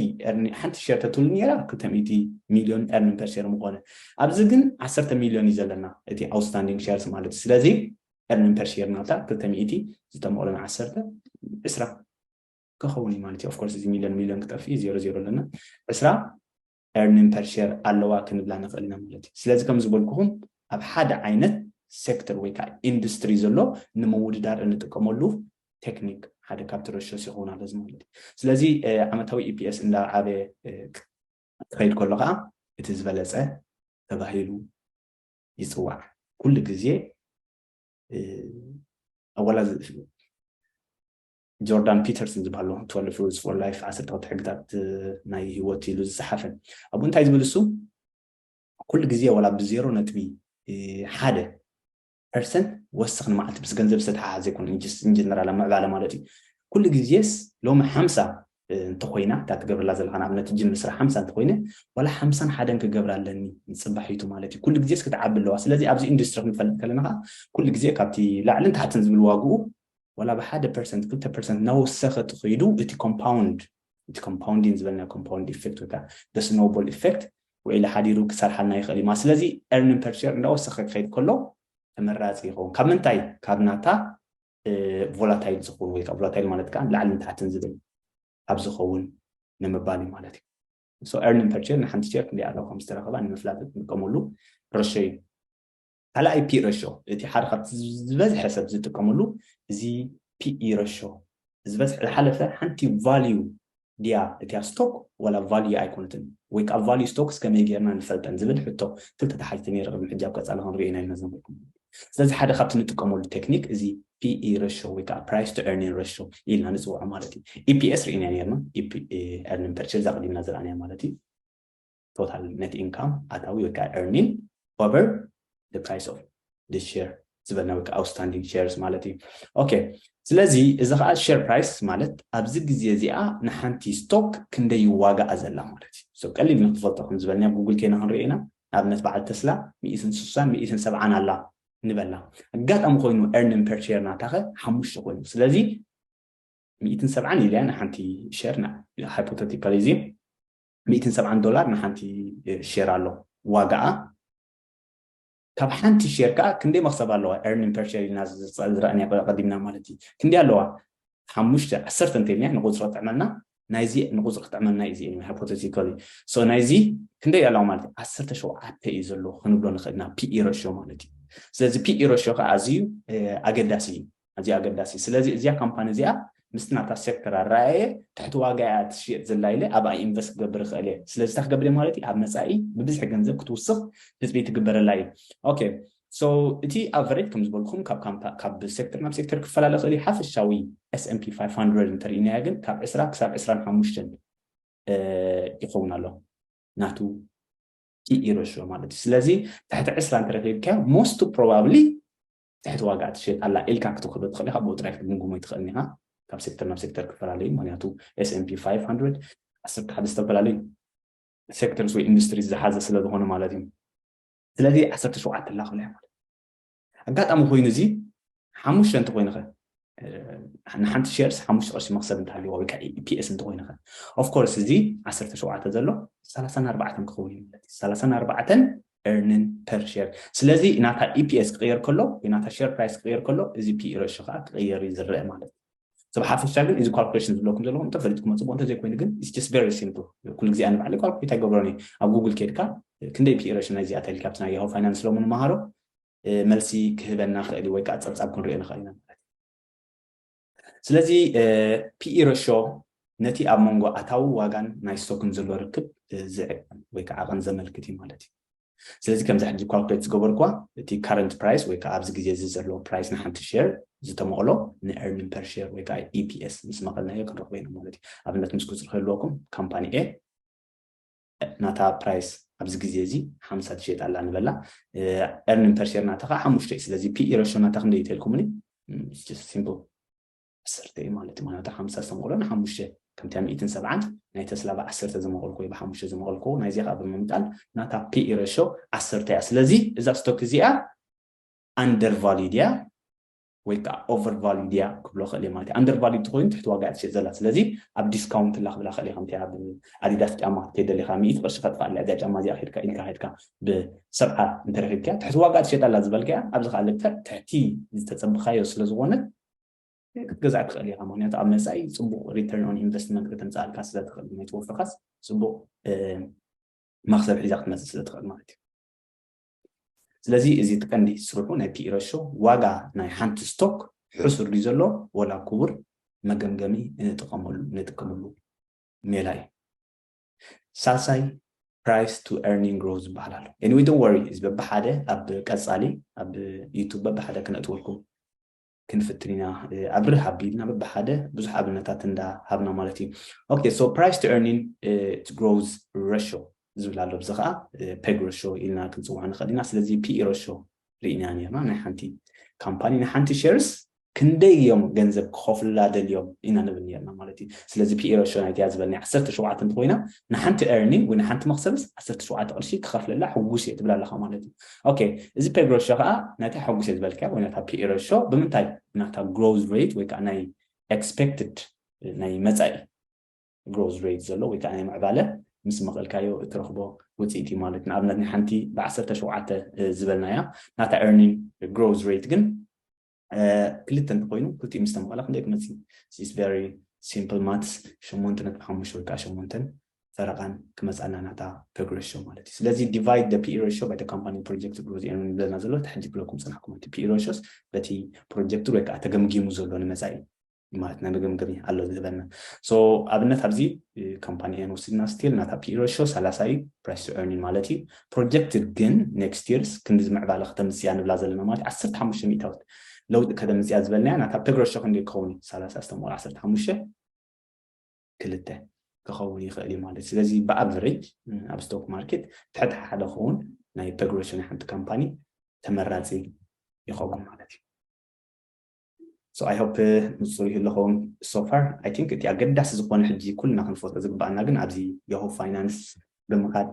ሓንቲ ሸር ተትህሉ ነይራ ክልተ ሚእቲ ሚሊዮን ኤርኒንግ ፐር ሼር ምኾነ። ኣብዚ ግን ዓሰርተ ሚሊዮን እዩ ዘለና እቲ ኣውትስታንዲንግ ሸርስ ማለት እዩ። ስለዚ ኤርኒንግ ፐር ሼር ናብታ ክልተ ሚእቲ ዝተመቕሎ ዓሰርተ ዕስራ ክኸውን እዩ ማለት እዩ። ኦፍኮርስ እዚ ሚሊዮን ሚሊዮን ክጠፍእ እዩ ዜሮ ዜሮ ኣለና ዕስራ ኤርኒንግ ፐር ሼር ኣለዋ ክንብላ ንኽእል ኢና ማለት እዩ። ስለዚ ከም ዝበልኩኹም ኣብ ሓደ ዓይነት ሴክተር ወይ ከዓ ኢንዱስትሪ ዘሎ ንምውድዳር እንጥቀመሉ ቴክኒክ ሓደ ካብቲ ረሾስ ይኸውን ኣሎ እዚ ማለት እዩ። ስለዚ ዓመታዊ ኢፒኤስ እንዳዓበየ ክኸይድ ከሎ ከዓ እቲ ዝበለፀ ተባሂሉ ይፅዋዕ። ኩሉ ግዜ ኣወላ ጆርዳን ፒተርሰን ዝበሃሉ ትወልፍ ሩልስ ፎር ላይፍ ዓሰርተ ክልተ ሕግታት ናይ ህይወት ኢሉ ዝፀሓፈ ኣብኡ እንታይ ዝብል እሱ ኩሉ ግዜ ወላ ብዜሮ ነጥቢ ሓደ ፐርሰንት ወስኽ ንመዓልቲ ምስ ገንዘብ ዝተተሓሓዘ ይኮነ ኢንጀነራል ኣብ ምዕባለ ማለት እዩ። ኩሉ ግዜስ ሎሚ ሓምሳ እንተኮይና እታ ትገብርላ ዘለካ ንኣብነት ጅምር ስራሕ ሓምሳ እንተኮይነ ዋላ ሓምሳን ሓደን ክገብራ ኣለኒ ንፅባሒቱ ማለት እዩ። ኩሉ ግዜስ ክትዓቢ ኣለዋ። ስለዚ ኣብዚ ኢንዱስትሪ ክንፈልጥ ከለና ከዓ ኩሉ ግዜ ካብቲ ላዕልን ታሕትን ዝብል ዋግኡ ዋላ ብሓደ ፐርሰንት ክልተ ፐርሰንት እናወሰኸ ትኸይዱ እቲ ኮምፓውንድ እቲ ኮምፓውንዲንግ ዝበልና ኮምፓውንድ ኢፌክት ወይ ከዓ ስኖቦል ኢፌክት ውዒሉ ሓዲሩ ክሰርሓልና ይኽእል እዩ። ስለዚ earning per share እንዳወሰኸ ክኸይድ ከሎ ተመራፂ ይኸውን። ካብ ምንታይ? ካብ ናታ ቮላታይል ዝኸውን ወይ ከዓ ቮላታይል ማለት ከዓ ላዕልን ታሕትን ዝብል ኣብ ዝኸውን ንምባል እዩ ማለት እዩ። So earning per share ንሓንቲ ሼር ክንደይ ኣለዎ ከም ዝተረኸባ ንምፍላጥ ንጥቀመሉ ረሾ እዩ። ካልኣይ ፒ ረሾ እቲ ሓደ ካብቲ ዝበዝሐ ሰብ ዝጥቀመሉ እዚ ፒኢ ረሾ ዝበዝሐ ዝሓለፈ ሓንቲ ቫልዩ ድያ እቲያ ስቶክ ዋላ ቫልዩ ኣይኮነትን ወይ ከዓ ቫልዩ ስቶክስ ከመይ ጌርና ንፈልጠን ዝብል ሕቶ ክልተ ተሓቲተ ነይረ ቅድሚ ሕጂ ኣብ ቀፃሊ ክንሪኦ ኢና ኢልና ዘመልኩም ስለዚ ሓደ ካብቲ ንጥቀመሉ ቴክኒክ እዚ ፒኢ ረሾ ወይ ከዓ price to earning ratio ኢልና ንፅውዖ ማለት እዩ ኢፒኤስ ርኢና ነርና earning per share ዛቅዲምና ዝረኣናያ ማለት እዩ total net income ኣታዊ ወይ ከዓ earning over the price of the share ዝበልና ወይ ከዓ outstanding shares ማለት እዩ okay ስለዚ እዚ ከዓ share price ማለት ኣብዚ ግዜ እዚኣ ንሓንቲ ስቶክ ክንደይ ይዋጋኣ ዘላ ማለት እዩ ቀሊል ንክትፈልጦ ከም ዝበልና ጉግል ኬና ክንሪኦ ኢና ንኣብነት በዓል ተስላ ሚእትን ስሳን ሚእትን ሰብዓን ኣላ ንበላ ኣጋጣሚ ኮይኑ earning per share ናታኸ ሓሙሽተ ኮይኑ ስለዚ ሚእትን ሰብዓን ኢልያ ንሓንቲ ሸር hypothetical እዚ ሚእትን ሰብዓን ዶላር ንሓንቲ ሸር ኣሎ ዋጋኣ ካብ ሓንቲ ሸር ከዓ ክንደይ መክሰብ ኣለዋ earning per share ኢልና ዝረኣና ቀዲምና ማለት እዩ ክንደይ ኣለዋ ሓሙሽተ ዓሰርተ እንተኢልና ንቁፅሪ ክጥዕመልና ናይዚ ንቁፅሪ ክጥዕመልና እዩ ዚኤን hypothetically so ናይዚ ክንደይ ኣለዋ ማለት ዓሰርተ ሸውዓተ እዩ ዘሎ ክንብሎ ንኽእል ኢና ፒኢ ረሾ ማለት እዩ ስለዚ ፒኢ ረሾ ከዓ ኣዝዩ ኣገዳሲ እዩ ኣዝዩ ኣገዳሲ ስለዚ እዚኣ ካምፓኒ እዚኣ ምስቲ ናታ ሴክተር ኣረኣየ ትሕቲ ዋጋ እያ ትሽየጥ ዘላ ኢለ ኣብኣ ኢንቨስት ክገብር ይኽእል እየ ስለዚ እንታይ ክገብር ማለት እዩ ኣብ መፃኢ ብብዝሒ ገንዘብ ክትውስኽ ትፅቢት ትግበረላ እዩ okay so እቲ ኣቨሬጅ ከም ዝበልኩም ካብ ሴክተር ናብ ሴክተር ክፈላለ ይኽእል እዩ ሓፈሻዊ S&P five hundred እንተሪእናያ ግን ካብ ዕስራ ክሳብ ዕስራን ሓሙሽተን ይኸውን ኣሎ ናቱ ፒኢ ረሾ ማለት እዩ ስለዚ ትሕቲ ዕስራ እንተረኺብካ most probably ትሕቲ ዋጋ ትሸጥ ኣላ ኢልካ ክትውክዶ ትኽእል ኢኻ ብኡ ጥራይ ክትግምግሞ ይትኽእል ኢኻ ካብ ሴክተር ናብ ሴክተር ክፈላለዩ ምክንያቱ S&P five hundred ዓሰርተ ሓደ ዝተፈላለዩ sectors ወይ industries ዝሓዘ ስለ ዝኾነ ማለት እዩ ስለዚ ዓሰርተ ሸውዓተ ኣላ ክብላ ማለት ኣጋጣሚ ኮይኑ እዚ ሓሙሽተ እንተኮይንኸ ንሓንቲ ሸርስ ሓሙሽተ ቅርሺ መክሰብ እንተሃልዋ ወይ ከዓ ኢፒኤስ እንተኮይንኸ of course እዚ ዓሰርተ ሸውዓተ ዘሎ ሰላሳን ኣርባዕተን ክኸውን እዩ ማለት እዩ ሰላሳን ኣርባዕተን earning per share ስለዚ ናታ ኢፒኤስ ክቅየር ከሎ ወይ ናታ share price ክቅየር ከሎ እዚ ፒኢ ረሾ ከዓ ክቅየር እዩ ዝረአ ማለት እዩ ሰብ ሓፈሻ ግን እዚ calculation ዝብለኩም ዘለኹም እንተፈሊጥኩም ፅቡቅ እንተዘይኮይኑ ግን it's just very simple ኩሉ ግዜ ኣነ ባዕለይ calculate ኣይገብሮን እየ ኣብ ጉግል ከድካ ክንደይ ፒኢ ረሾ ናይዚኣ ተልካ ኣብቲ ናይ ያሆ ፋይናንስ ሎሚ ንመሃሮ መልሲ ክህበና ክእል ወይ ከዓ ፀብፃብ ክንሪኦ ንኽእል ኢና ማለት ስለዚ ፒኢ ረሾ ነቲ ኣብ መንጎ ኣታዊ ዋጋን ናይ ስቶክን ዘሎ ርክብ ዝዕቅን ወይ ከዓ ዓቐን ዘመልክት እዩ ማለት እዩ ስለዚ ከምዚ ሕጂ calculate ዝገበርኳ እቲ current price ወይ ከዓ ኣብዚ ግዜ እዚ ዘሎ price ንሓንቲ share ዝተመቕሎ ን earning per share ወይ ከዓ ኢፒኤስ ምስ መቐልናዮ ክንረኽቦ ኢና ማለት እዩ ኣብነት ምስ ቁፅሪ ክህልወኩም ካምፓኒ ኤ ናታ price ኣብዚ ግዜ እዚ ሓምሳ ትሸየጥ ኣላ ንበላ earning per share ናታ ከዓ ሓሙሽተ እዩ ስለዚ ፒኢ ረሾ ናታ ክንደይ ተልኩምኒ simple ዓሰርተ እዩ ማለት እዩ ምክንያቱ ሓምሳ ዝተመቕሎ ንሓሙሽተ ከምቲ ሚእትን ሰብዓን ናይ ተስላ ብዓሰርተ ዝመቐልኩ ወይ ብሓሙሽተ ዝመቐልኩ ናይዚኣ ከዓ ብምምጣል ናታ ፒኢ ረሾ ዓሰርተ እያ ስለዚ እዛ ስቶክ እዚኣ under value ድያ ወይ ከዓ over value ድያ ክብሎ ክእል ማለት እዩ under value ትኮይኑ ትሕቲ ዋጋ እያ ትሸጥ ዘላ ስለዚ ኣብ ዲስካውንት ላ ክብላ ክእል ከምቲ ኣብ ኣዲዳስ ጫማ ክትከይድ ደሊካ ሚእቲ ቅርሺ ከጥፋእ እዚኣ ጫማ እዚኣ ከድካ ኢልካ ከድካ ብሰብዓ እንተረኪብካ ትሕቲ ዋጋ ትሸጥ ኣላ ዝበልካ ኣብዚ ከዓ ልክዕ ትሕቲ ዝተፀብካዮ ስለዝኮነ ክትገዝኣ ትኽእል ኢኻ ምክንያቱ ኣብ መፃኢ ፅቡቅ return on investment ከተምፅኣልካ ስለትኽእል ናይ ተወፍርካስ ፅቡቅ መክሰብ ሒዛ ክትመፅእ ስለትኽእል ማለት እዩ ስለዚ እዚ እቲ ቀንዲ ስርሑ ናይ ፒኢ ረሾ ዋጋ ናይ ሓንቲ ስቶክ ሕሱር ድዩ ዘሎ ወላ ክቡር መገምገሚ ንጥቀመሉ ንጥቀመሉ ሜላ እዩ ሳልሳይ price to earning growth ዝበሃል ኣሎ anyway don't worry እዚ በብሓደ ኣብ ቀፃሊ ኣብ ዩቱብ በብሓደ ክነእትወልኩም ክንፍትን ኢና ኣብርህ ኣቢልና በብሓደ ብዙሕ ኣብነታት እንዳ ሃብና ማለት እዩ okay so price to earning growth ratio ዝብል ኣሎ ብዚ ከዓ ፔግ ረሾ ኢልና ክንፅውዖ ንኽእል ኢና ስለዚ ፒኢ ረሾ ርኢና ነርና ናይ ሓንቲ ካምፓኒ ንሓንቲ ሸርስ ክንደይ እዮም ገንዘብ ክኸፍሉላ ደልዮም ኢና ንብል ነርና ማለት እዩ። ስለዚ ፒኢ ሬሽዮ ናይቲያ ዝበልናያ ዓሰርተ ሸውዓተ እንተኮይና ንሓንቲ earning ወይ ንሓንቲ መክሰብስ ዓሰርተ ሸውዓተ ቅርሺ ክኸፍለላ ሕጉስ እየ ትብል ኣለኻ ማለት እዩ። ኦኬ፣ እዚ ፔግ ሬሽዮ ከዓ ናታ ሕጉስ እየ ዝበልካ ወይ ናታ ፒኢ ሬሽዮ ብምንታይ ናታ growth rate ወይ ከዓ ናይ expected ናይ መፃኢ growth rate ዘሎ ወይ ከዓ ናይ ምዕባለ ምስ መቐልካዮ እትረኽቦ ውፅኢት እዩ ማለት። ንኣብነት ናይ ሓንቲ ብዓሰርተ ሸውዓተ ዝበልናያ ናታ earning growth rate ግን ክልተ እንተኮይኑ ክልቲኡ ምስ ተመቐለ ክንደይ ክመፅእ? It's very simple maths። ሸሞንተ ነጥቢ ሓሙሽተ ወይ ከዓ ሸሞንተን ፈረቓን ክመፅኣና ናታ ፔግ ሬሽዮ ማለት እዩ። ስለዚ divide the ፒኢ ሬሽዮ by the company projected growth rate ንብለና ዘሎ እቲ ሕጂ ክብለኩም ፅናሕኩም እቲ ፒኢ ሬሽዮስ በቲ projected ወይ ከዓ ተገምጊሙ ዘሎ ንመፃኢ ማለት ናይ መገምገሚ ኣሎ ዝህበና። So ኣብነት ኣብዚ ካምፓኒ ኤን ወሲድና still ናታ ፒኢ ሬሽዮ ሰላሳ እዩ፣ price to earning ማለት እዩ። Projected ግን next years ክንዲ ዝምዕባለ ከተምፅያ ንብላ ዘለና ማለት ዓሰርተ ሓሙሽተ ሚእታዊት ለውጢ ከተምፅያ ዝበልናያ ናታ ፔግ ሬሽዮ ክንደይ ክኸውን እዩ? ሰላሳ ዝተመቕሎ ዓሰርተ ሓሙሽተ ክልተ ክኸውን ይኽእል እዩ ማለት እዩ። ስለዚ ብ average ኣብ stock market ትሕቲ ሓደ ክኸውን ናይ ፔግ ሬሽዮ ናይ ሓንቲ ካምፓኒ ተመራፂ ይኸውን ማለት እዩ። So I hope ንፁር ይህሉ ኸውን so far። I think እቲ ኣገዳሲ ዝኾነ ሕጂ ኩልና ክንፈልጦ ዝግባኣና ግን ኣብዚ ያሁ ፋይናንስ ብምኻድ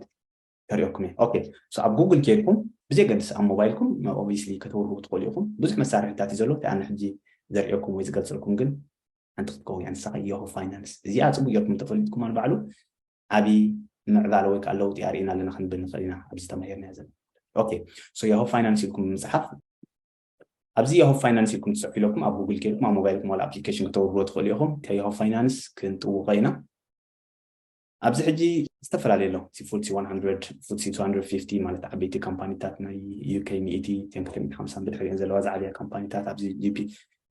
ከርእየኩም እየ። ኦኬ፣ so ኣብ ጉግል ከይድኩም ብዘየገድስ ኣብ ሞባይልኩም obviously ከተውርዱ ትኽእሉ ኢኹም። ብዙሕ መሳርሒታት እዩ ዘሎ። እቲ ኣነ ሕጂ ዘርእየኩም ወይ ዝገልፀልኩም ግን ሓንቲ ክትከውን እያ፣ ንሳ ኸዓ ያሁ ፋይናንስ። እዚኣ ፅቡቅ ጌርኩም እንተፈሊጥኩም ንባዕሉ ዓብዪ ምዕባለ ወይ ከዓ ለውጢ ኣርእና ኣለና ክንብል ንኽእል ኢና። ኣብዚ ተማሂርናዮ ዘለና። ኦኬ፣ so ያሁ ፋይናንስ ኢልኩም ብምፅሓፍ ኣብዚ ያሁ ፋይናንስ ኢልኩም ትፅሕፉ ኢለኩም ኣብ ጉግል ከይድኩም ኣብ ሞባይልኩም ዋላ ኣፕሊኬሽን ክተውርድዎ ትኽእሉ ኢኹም። ከ ያሁ ፋይናንስ ክንጥውቖ ኢና። ኣብዚ ሕጂ ዝተፈላለዩ ኣሎ። ፉትሲ ዋን ሃንድረድ፣ ፉትሲ ቱ ሃንድረድ ፊፍቲ ማለት ዓበይቲ ካምፓኒታት ናይ ዩኬ ሚእቲ፣ እተን ክልተ ሚእቲ ሓምሳ ብድሕሪአን ዘለዋ ዝዓብያ ካምፓኒታት ኣብዚ ጂፒ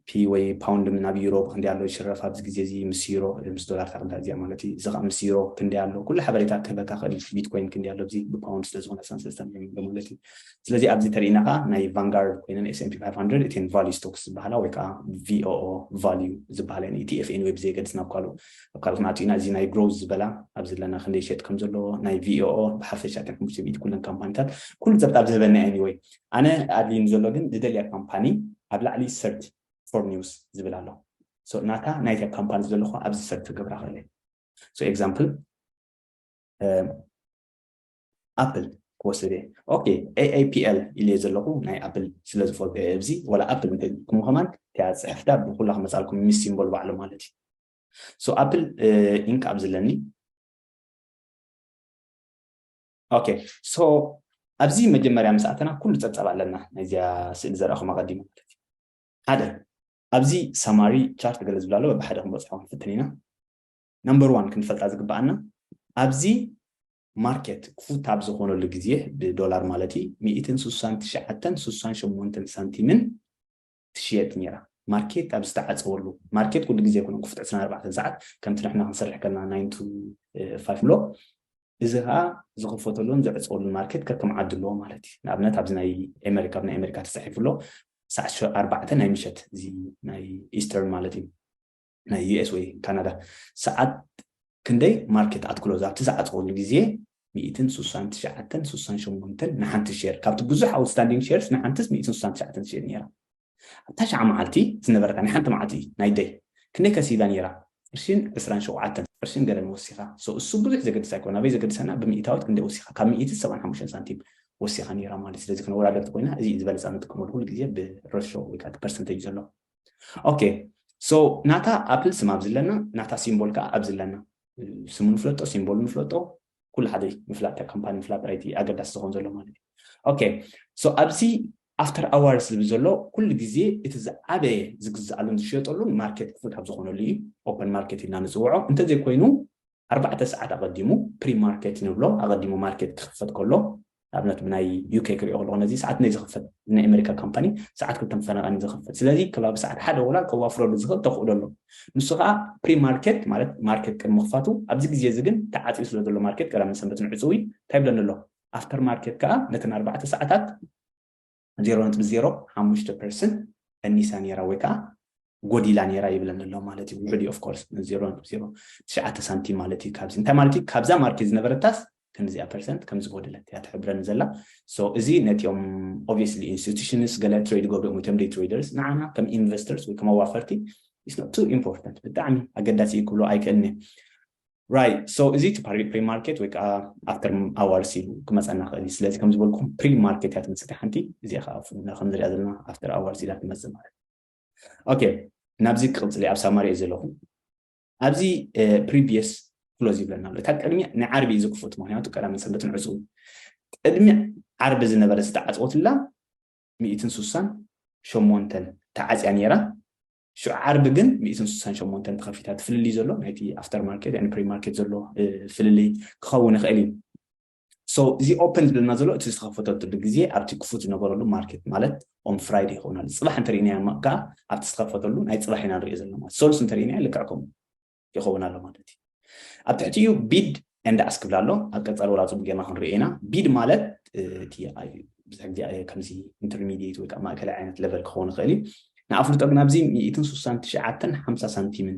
ፒ ወይ ፓውንድ ናብ ዩሮ ክንደይ ኣሎ ይሽረፍ ኣብዚ ግዜ እዚ ምስ ዩሮ ምስ ዶላር ተቕዳ እዚኣ ማለት እዩ። እዚ ከዓ ምስ ዩሮ ክንደይ ኣሎ ኩሉ ሓበሬታ ክህበካ ክእል እዩ። ቢትኮይን ክንደይ ኣሎ እዚ ብፓውንድ ስለ ዝኾነ ኣስራን ሰለስተን ሚሊዮን ማለት እዩ። ስለዚ ኣብዚ ተሪኢና ከዓ ናይ ቫንጋርድ ኮይነን ኤስ ኤን ፒ ፋይቭ ሃንድረድ እተን ቫልዩ ስቶክስ ዝበሃላ ወይ ከዓ ቪኦኦ ቫልዩ ዝበሃላ ኢቲኤፍ ኤን ወይ ብዘየገድስ ናብ ካልኡ ኣብ ካልኦት መዓፂ ኢና። እዚ ናይ ግሮዝ ዝበላ ኣብዚ ዘለና ክንደይ ሸጥ ከም ዘለዎ ናይ ቪኦኦ ብሓፈሻ እተን ሓሙሽተ ሚእቲ ኩለን ካምፓኒታት ኩሉ ዘብጣብ ዝህበና ኤኒወይ ኣነ ኣድልይኒ ዘሎ ግን ዝደልያ ካምፓኒ ኣብ ላዕሊ ሰርች ፎር ኒውስ ዝብል ኣሎ። ናታ ናይታ ካምፓኒ ዘለኹ ኣብዚ ሰብ ክገብራ ክእል። So example ኣፕል ክወስድ እየ። ኦኬ፣ ኤኤፒኤል ኢለ ዘለኹ ናይ ኣፕል ስለ ዝፈልጦ እየ። ኣብዚ ዋላ ኣፕል እንተኩም ከማን እቲያ ፅሕፍታ ብኩላ ክመፃልኩም ምስ ሲምቦል ባዕሉ ማለት እዩ። So ኣፕል ኢንክ ኣብዚ ለኒ ኦኬ፣ so ኣብዚ መጀመርያ ምስ ኣተና ኩሉ ፀብፃብ ኣለና። ናይዚኣ ስእሊ ዘርኣኹም ኣቐዲሙ ማለት እዩ። ሓደ ኣብዚ ሰማሪ ቻርት ገለ ዝብላ ኣሎ፣ በብሓደ ክንበፅሖ ክንፍትን ኢና። ነምበር ዋን ክንፈልጣ ዝግበኣና ኣብዚ ማርኬት ክፉት ኣብ ዝኾነሉ ግዜ ብዶላር ማለት እዩ ሚእትን ስሳን ትሽዓተን ስሳን ሸሞንተን ሳንቲምን ትሽየጥ ነይራ። ማርኬት ኣብ ዝተዓፀወሉ ማርኬት ኩሉ ግዜ ይኮነ ክፉት ዕስራን ኣርባዕተን ሰዓት ከምቲ ንሕና ክንሰርሕ ከለና ናይን ቱ ፋይቭ ብሎ እዚ ከዓ ዝኽፈተሉን ዝዕፀወሉን ማርኬት ከከም ዓዲ ኣለዎ ማለት እዩ። ንኣብነት ኣብዚ ናይ ኤሜሪካ ኣብ ናይ ኤሜሪካ ተፃሒፉ ኣሎ ሰዓት ኣርባዕተ ናይ ምሸት እዚ ናይ ኢስተርን ማለት እዩ ናይ ዩኤስ ወይ ካናዳ ሰዓት ክንደይ ማርኬት ኣትክሎ ኣብቲ ዝዓፀወሉ ግዜ ሚእትን ስሳን ትሽዓተን ስሳን ሸሞንተን ንሓንቲ ሼር ካብቲ ብዙሕ ኣውትስታንዲንግ ሼርስ ንሓንትስ ሚእትን ስሳን ትሽዓተን ትሽየጥ ነይራ። ኣብታ ሸዓ መዓልቲ ዝነበረታ ናይ ሓንቲ መዓልቲ ናይ ደይ ክንደይ ከሲባ ነይራ? ቅርሽን ዕስራን ሸውዓተን ቅርሽን ገለን ወሲኻ። እሱ ብዙሕ ዘገድስ ኣይኮነ ኣበይ ዘገድሰና ብምእታወት ክንደይ ወሲኻ ካብ ሚእቲ ሰብዓን ሓሙሽተን ሳንቲም ወሲኻ ነይራ ማለት። ስለዚ ክነወዳደር ተኮይና እዚ ዝበለፃ ንጥቀመሉ ኩሉ ግዜ ብረሾ ወይ ከዓ ፐርሰንቴጅ ዘሎ። ኦኬ፣ so ናታ ኣፕል ስም ኣብዚ ኣለና፣ ናታ ሲምቦል ከዓ ኣብዚ ኣለና። ስሙ ንፍለጦ፣ ሲምቦሉ ንፍለጦ፣ ኩሉ ሓደ ምፍላጥ ካምፓኒ ምፍላጥ ጥራይ እቲ ኣገዳሲ ዝኸውን ዘሎ ማለት እዩ። ኦኬ፣ so ኣብዚ ኣፍተር ኣዋርስ ዝብል ዘሎ ኩሉ ግዜ እቲ ዝዓበየ ዝግዝኣሉን ዝሸጠሉን ማርኬት ክፉት ኣብ ዝኾነሉ እዩ። ኦፐን ማርኬት ኢልና ንፅውዖ። እንተዘይኮይኑ ኣርባዕተ ሰዓት ኣቐዲሙ ፕሪ ማርኬት ንብሎ ኣቐዲሙ ማርኬት ክኽፈት ከሎ ንኣብነት ብናይ ዩኬ ክሪኦ ከለኹ ነዚ ሰዓት ናይ ዝኽፈት ናይ ኣሜሪካ ካምፓኒ ሰዓት ክልተን ፈረቓን እዩ ዝኽፈት። ስለዚ ከባቢ ሰዓት ሓደ ወላ ከዋፍረሉ ዝኽእል ተኽእሎ ኣሎ። ንሱ ከዓ ፕሪ ማርኬት ማለት ማርኬት ቅድሚ ምኽፋቱ ኣብዚ ግዜ እዚ ግን ተዓፅዩ ስለ ዘሎ ማርኬት ቀዳምን ሰንበትን ዕፅው እዩ እንታይ ይብለኒ ኣሎ? ኣፍተር ማርኬት ከዓ ነተን ኣርባዕተ ሰዓታት ዜሮ ነጥቢ ዜሮ ሓሙሽተ ፐርሰንት ቀኒሳ ነይራ ወይ ከዓ ጎዲላ ነይራ ይብለኒ ኣሎ ማለት እዩ። ውሕድ እዩ ኦፍኮርስ ዜሮ ነጥቢ ዜሮ ትሽዓተ ሳንቲም ማለት እዩ። ካብዚ እንታይ ማለት እዩ? ካብዛ ማርኬት ዝነበረታስ ክንዚኣ ፐርሰንት ከም ዝጎደለት እያ ትሕብረኒ ዘላ። So እዚ ነቲኦም obviously institutions ገለ trade ገብሩ እዮም፣ እቶም day traders፣ ንዓና ከም investors ወይ ከም ኣዋፈርቲ it's not too important፣ ብጣዕሚ ኣገዳሲ እዩ ክብሎ ኣይክእልኒ። Right። So እዚ እቲ pre market ወይ ከዓ after hours ኢሉ ክመፀና ክእል እዩ። ስለዚ ከም ዝበልኩም pre market እያ ትመፅእ ሓንቲ፣ እዚኣ ከዓ ከም ንሪኣ ዘለና after hours ኢላ ትመፅእ ማለት። Okay፣ ናብዚ ክቕፅል ኣብ ሳማሪ እዩ ዘለኹ። ኣብዚ previous close ይብለና ኣሎ። እታ ቅድሚያ ናይ ዓርቢ እዩ ዝክፈት፣ ምክንያቱ ቀዳምን ሰንበትን ዕፁ። ቅድሚ ዓርቢ ዝነበረ ዝተዓፅወትላ ሚእትን ስሳን ሸሞንተን ተዓፅያ ነይራ። ሽዑ ዓርቢ ግን ሚእትን ስሳን ሸሞንተን ተኸፊታ። እቲ ፍልልይ ዘሎ ናይቲ after market and pre market ዘሎ ፍልልይ ክኸውን ይኽእል እዩ። So እዚ open ዝብለና ዘሎ እቲ ዝተኸፈተሉ ግዜ ኣብቲ ክፉት ዝነበረሉ ማርኬት ማለት on Friday ይኸውን ኣሎ። ፅባሕ እንተሪእናዮ ከዓ ኣብቲ ዝተኸፈተሉ ናይ ፅባሕ ኢና ንሪኦ ዘለና ማለት። ሰሉስ እንተሪእናዮ ልክዕ ከምኡ ይኸውን ኣሎ ማለት እዩ። ኣብ ትሕቲኡ bid and ask ክብል ኣሎ። ኣብ ቀፃሊ ወላ ፅቡቅ ጌርና ክንሪኦ ኢና። Bid ማለት እቲ ብዙሕ ግዜ ከምዚ intermediate ወይ ከዓ ማእከላይ ዓይነት level ክኸውን ይኽእል እዩ። ንኣፍልጦ ግን ኣብዚ ሚእትን ስሳን ትሽዓተን ሓምሳ ሳንቲምን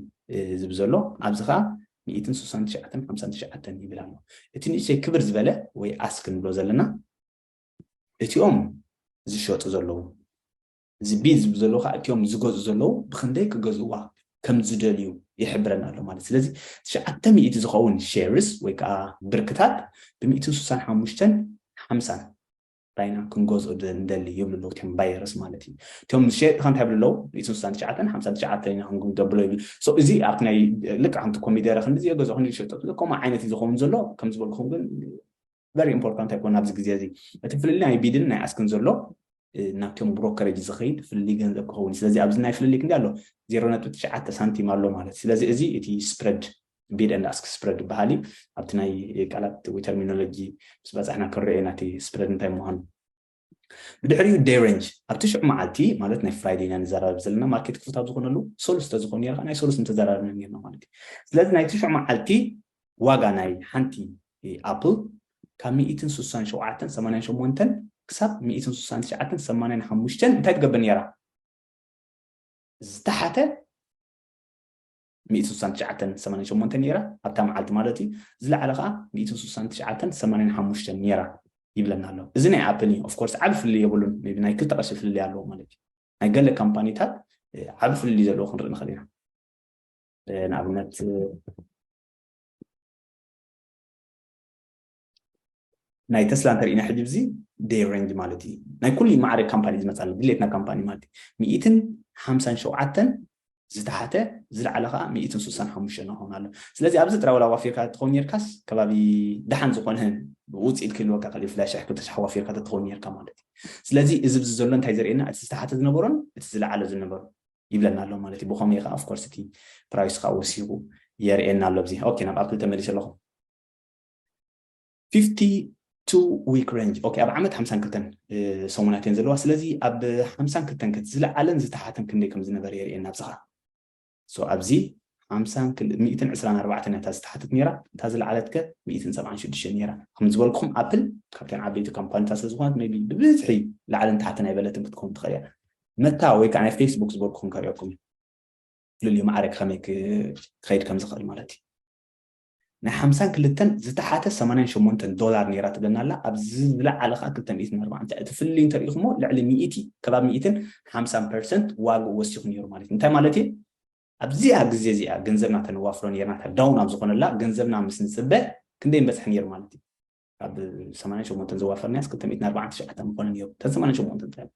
ዝብ ዘሎ፣ ኣብዚ ከዓ ሚእትን ስሳን ትሽዓተን ሓምሳን ትሽዓተን ይብል ኣሎ። እቲ ንእሽተይ ክብር ዝበለ ወይ ask ንብሎ ዘለና እቲኦም ዝሸጡ ዘለዉ፣ እዚ bid ዝብ ዘለዉ ከዓ እቲኦም ዝገዝኡ ዘለዉ ብክንደይ ክገዝእዋ ከም ዝደልዩ ይሕብረና ኣሎ ማለት። ስለዚ ትሽዓተ ሚእቲ ዝኸውን shares ወይ ከዓ ብርክታት ብሚእትን ስሳን ሓሙሽተን ሓምሳን ራይና ክንገዝኦ ንደሊ ይብሉ ኣለዉ እቲኦም buyers ማለት እዩ። እቲኦም ሸየጥቲ ከ እንታይ ይብሉ ኣለዉ? ሚእትን ስሳን ትሽዓተን ሓምሳን ትሽዓተን ኢና ክንገብሎ ይብሉ። So እዚ ኣብቲ ናይ ልክዕ ከምቲ ኮሚደረ ክንዲ ዝገዝኦ ክንዲ ዝሸጠ ከምኡ ዓይነት እዩ ዝኸውን ዘሎ። ከም ዝበልኩም ግን very important ኣይኮነ ኣብዚ ግዜ እዚ። እቲ ፍልልይ ናይ bid ን ናይ ask ን ዘሎ ናብቶም brokerage ዝኸይድ ፍልልይ ገንዘብ ክኸውን። ስለዚ ኣብዚ ናይ ፍልልይ ክንዲ ኣሎ ዜሮ ነጥቢ ትሽዓተ ሳንቲም ኣሎ ማለት። ስለዚ እዚ እቲ spread፣ bid and ask spread ይበሃል እዩ። ኣብቲ ናይ ቃላት ወይ terminology ምስ በፃሕና ክንሪኦ ኢና እቲ spread እንታይ ምዃኑ። ብድሕሪኡ day range ኣብቲ ሽዑ መዓልቲ ማለት ናይ Friday ኢና ንዘራረብ ዘለና። ማርኬት ክፉት ኣብ ዝኾነሉ ሰሉስ ተዝኾን ነይሩ ናይ ሰሉስ እንተዘራረብና ነርና ማለት እዩ። ስለዚ ናይቲ ሽዑ መዓልቲ ዋጋ ናይ ሓንቲ ኣፕል ካብ ሚእትን ስሳን ሸውዓተን ሰማንያን ሸሞንተን ክሳብ ሚእትን ስሳን ትሽዓተን ሰማንያን ሓሙሽተን እንታይ ትገብር ነይራ? ዝተሓተ ሚእትን ስሳን ትሽዓተን ሰማንያን ሸሞንተን ነይራ ኣብታ መዓልቲ ማለት እዩ። ዝለዓለ ከዓ ሚእትን ስሳን ትሽዓተን ሰማንያን ሓሙሽተን ነይራ ይብለና ኣሎ። እዚ ናይ ኣፕል እዩ። Of course ዓቢ ፍልልይ የብሉን። Maybe ናይ ክልተ ቅርሺ ፍልልይ ኣለዎ ማለት እዩ። ናይ ገለ ካምፓኒታት ዓቢ ፍልልይ ዘለዎ ክንርኢ ንኽእል ኢና። ንኣብነት ናይ ተስላ እንተሪእና ሕጂ እዚ day range ማለት እዩ። ናይ ኩሉ ማዕረ ካምፓኒ ዝመፃሉ ድሌትና ካምፓኒ ማለት እዩ። ሚእትን ሓምሳን ሸውዓተን ዝተሓተ ዝለዓለ ከዓ ሚእትን ስሳን ሓሙሽተን ክኸውን ኣሎ። ስለዚ ኣብዚ ጥራይ ወላ ዋፊርካ ትኸውን ነርካስ ከባቢ ደሓን ዝኾነ ውፅኢት ክህልወካ ክእል እዩ። ፍላይ ሽሕ ክልተ ሽሕ ዋፊርካ ትኸውን ነርካ ማለት እዩ። ስለዚ እዚ ኣብዚ ዘሎ እንታይ ዘርእየና? እቲ ዝተሓተ ዝነበሮን እቲ ዝለዓለ ዝነበሮ ይብለና ኣሎ ማለት እዩ። ብኸመይ ከዓ of course እቲ price ከዓ ወሲኹ የርእየና ኣሎ ኣብዚ። Okay፣ ናብ ኣፕል ተመሊሰ ኣለኹ። fifty two week range። Okay፣ ኣብ ዓመት ሓምሳን ክልተን ሰሙናት እየን ዘለዋ። ስለዚ ኣብ ሓምሳን ክልተን ከ ዝለዓለን ዝተሓተን ክንደይ ከም ዝነበረ የርእየና ኣብዚ ከዓ። So ኣብዚ ሓምሳን ክል-፣ ሚእትን ዕስራን ኣርባዕተን እታ ዝተሓተት ነይራ፣ እታ ዝለዓለት ከ ሚእትን ሰብዓን ሽዱሽተን ነይራ። ከም ዝበልኩም ኣፕል ካብተን ዓበይቲ ካምፓኒታት ስለ ዝኾነት maybe ብብዝሒ ላዕልን ታሕትን ኣይበለትን ክትከውን ትኽእል እያ። መታ ወይ ከዓ ናይ ፌስቡክ ዝበልኩም ከርእየኩም እዩ። ፍልልዩ ማዕረ ከመይ ክ-፣ ክኸይድ ከም ዝኽእል ማለት እዩ። ናይ ሓምሳን ክልተን ዝተሓተ ሰማንያን ሸሞንተን ዶላር ነይራ ትብለና ኣላ። ኣብዚ ዝለዓለ ከዓ ክልተ ሚእትን ኣርባዕተን። እቲ ፍልልይ እንተሪኢኹሞ ልዕሊ ሚእቲ፣ ከባቢ ሚእትን ሓምሳን ፐርሰንት ዋግኡ ወሲኹ ነይሩ ማለት እዩ። እንታይ ማለት እዩ? ኣብዚኣ ግዜ እዚኣ ገንዘብና ተነዋፍሮ ነይርና፣ እታ ዳውን ኣብ ዝኾነላ ገንዘብና ምስ ንፅበ ክንደይ ንበፅሕ ነይሩ ማለት እዩ? ካብ ሰማንያን ሸሞንተን ዘዋፈርናያስ ክልተ ሚእትን ኣርባዓን ትሽዓተን ምኾነ ነይሩ። እተን ሰማንያን ሸሞንተን ጥራይ።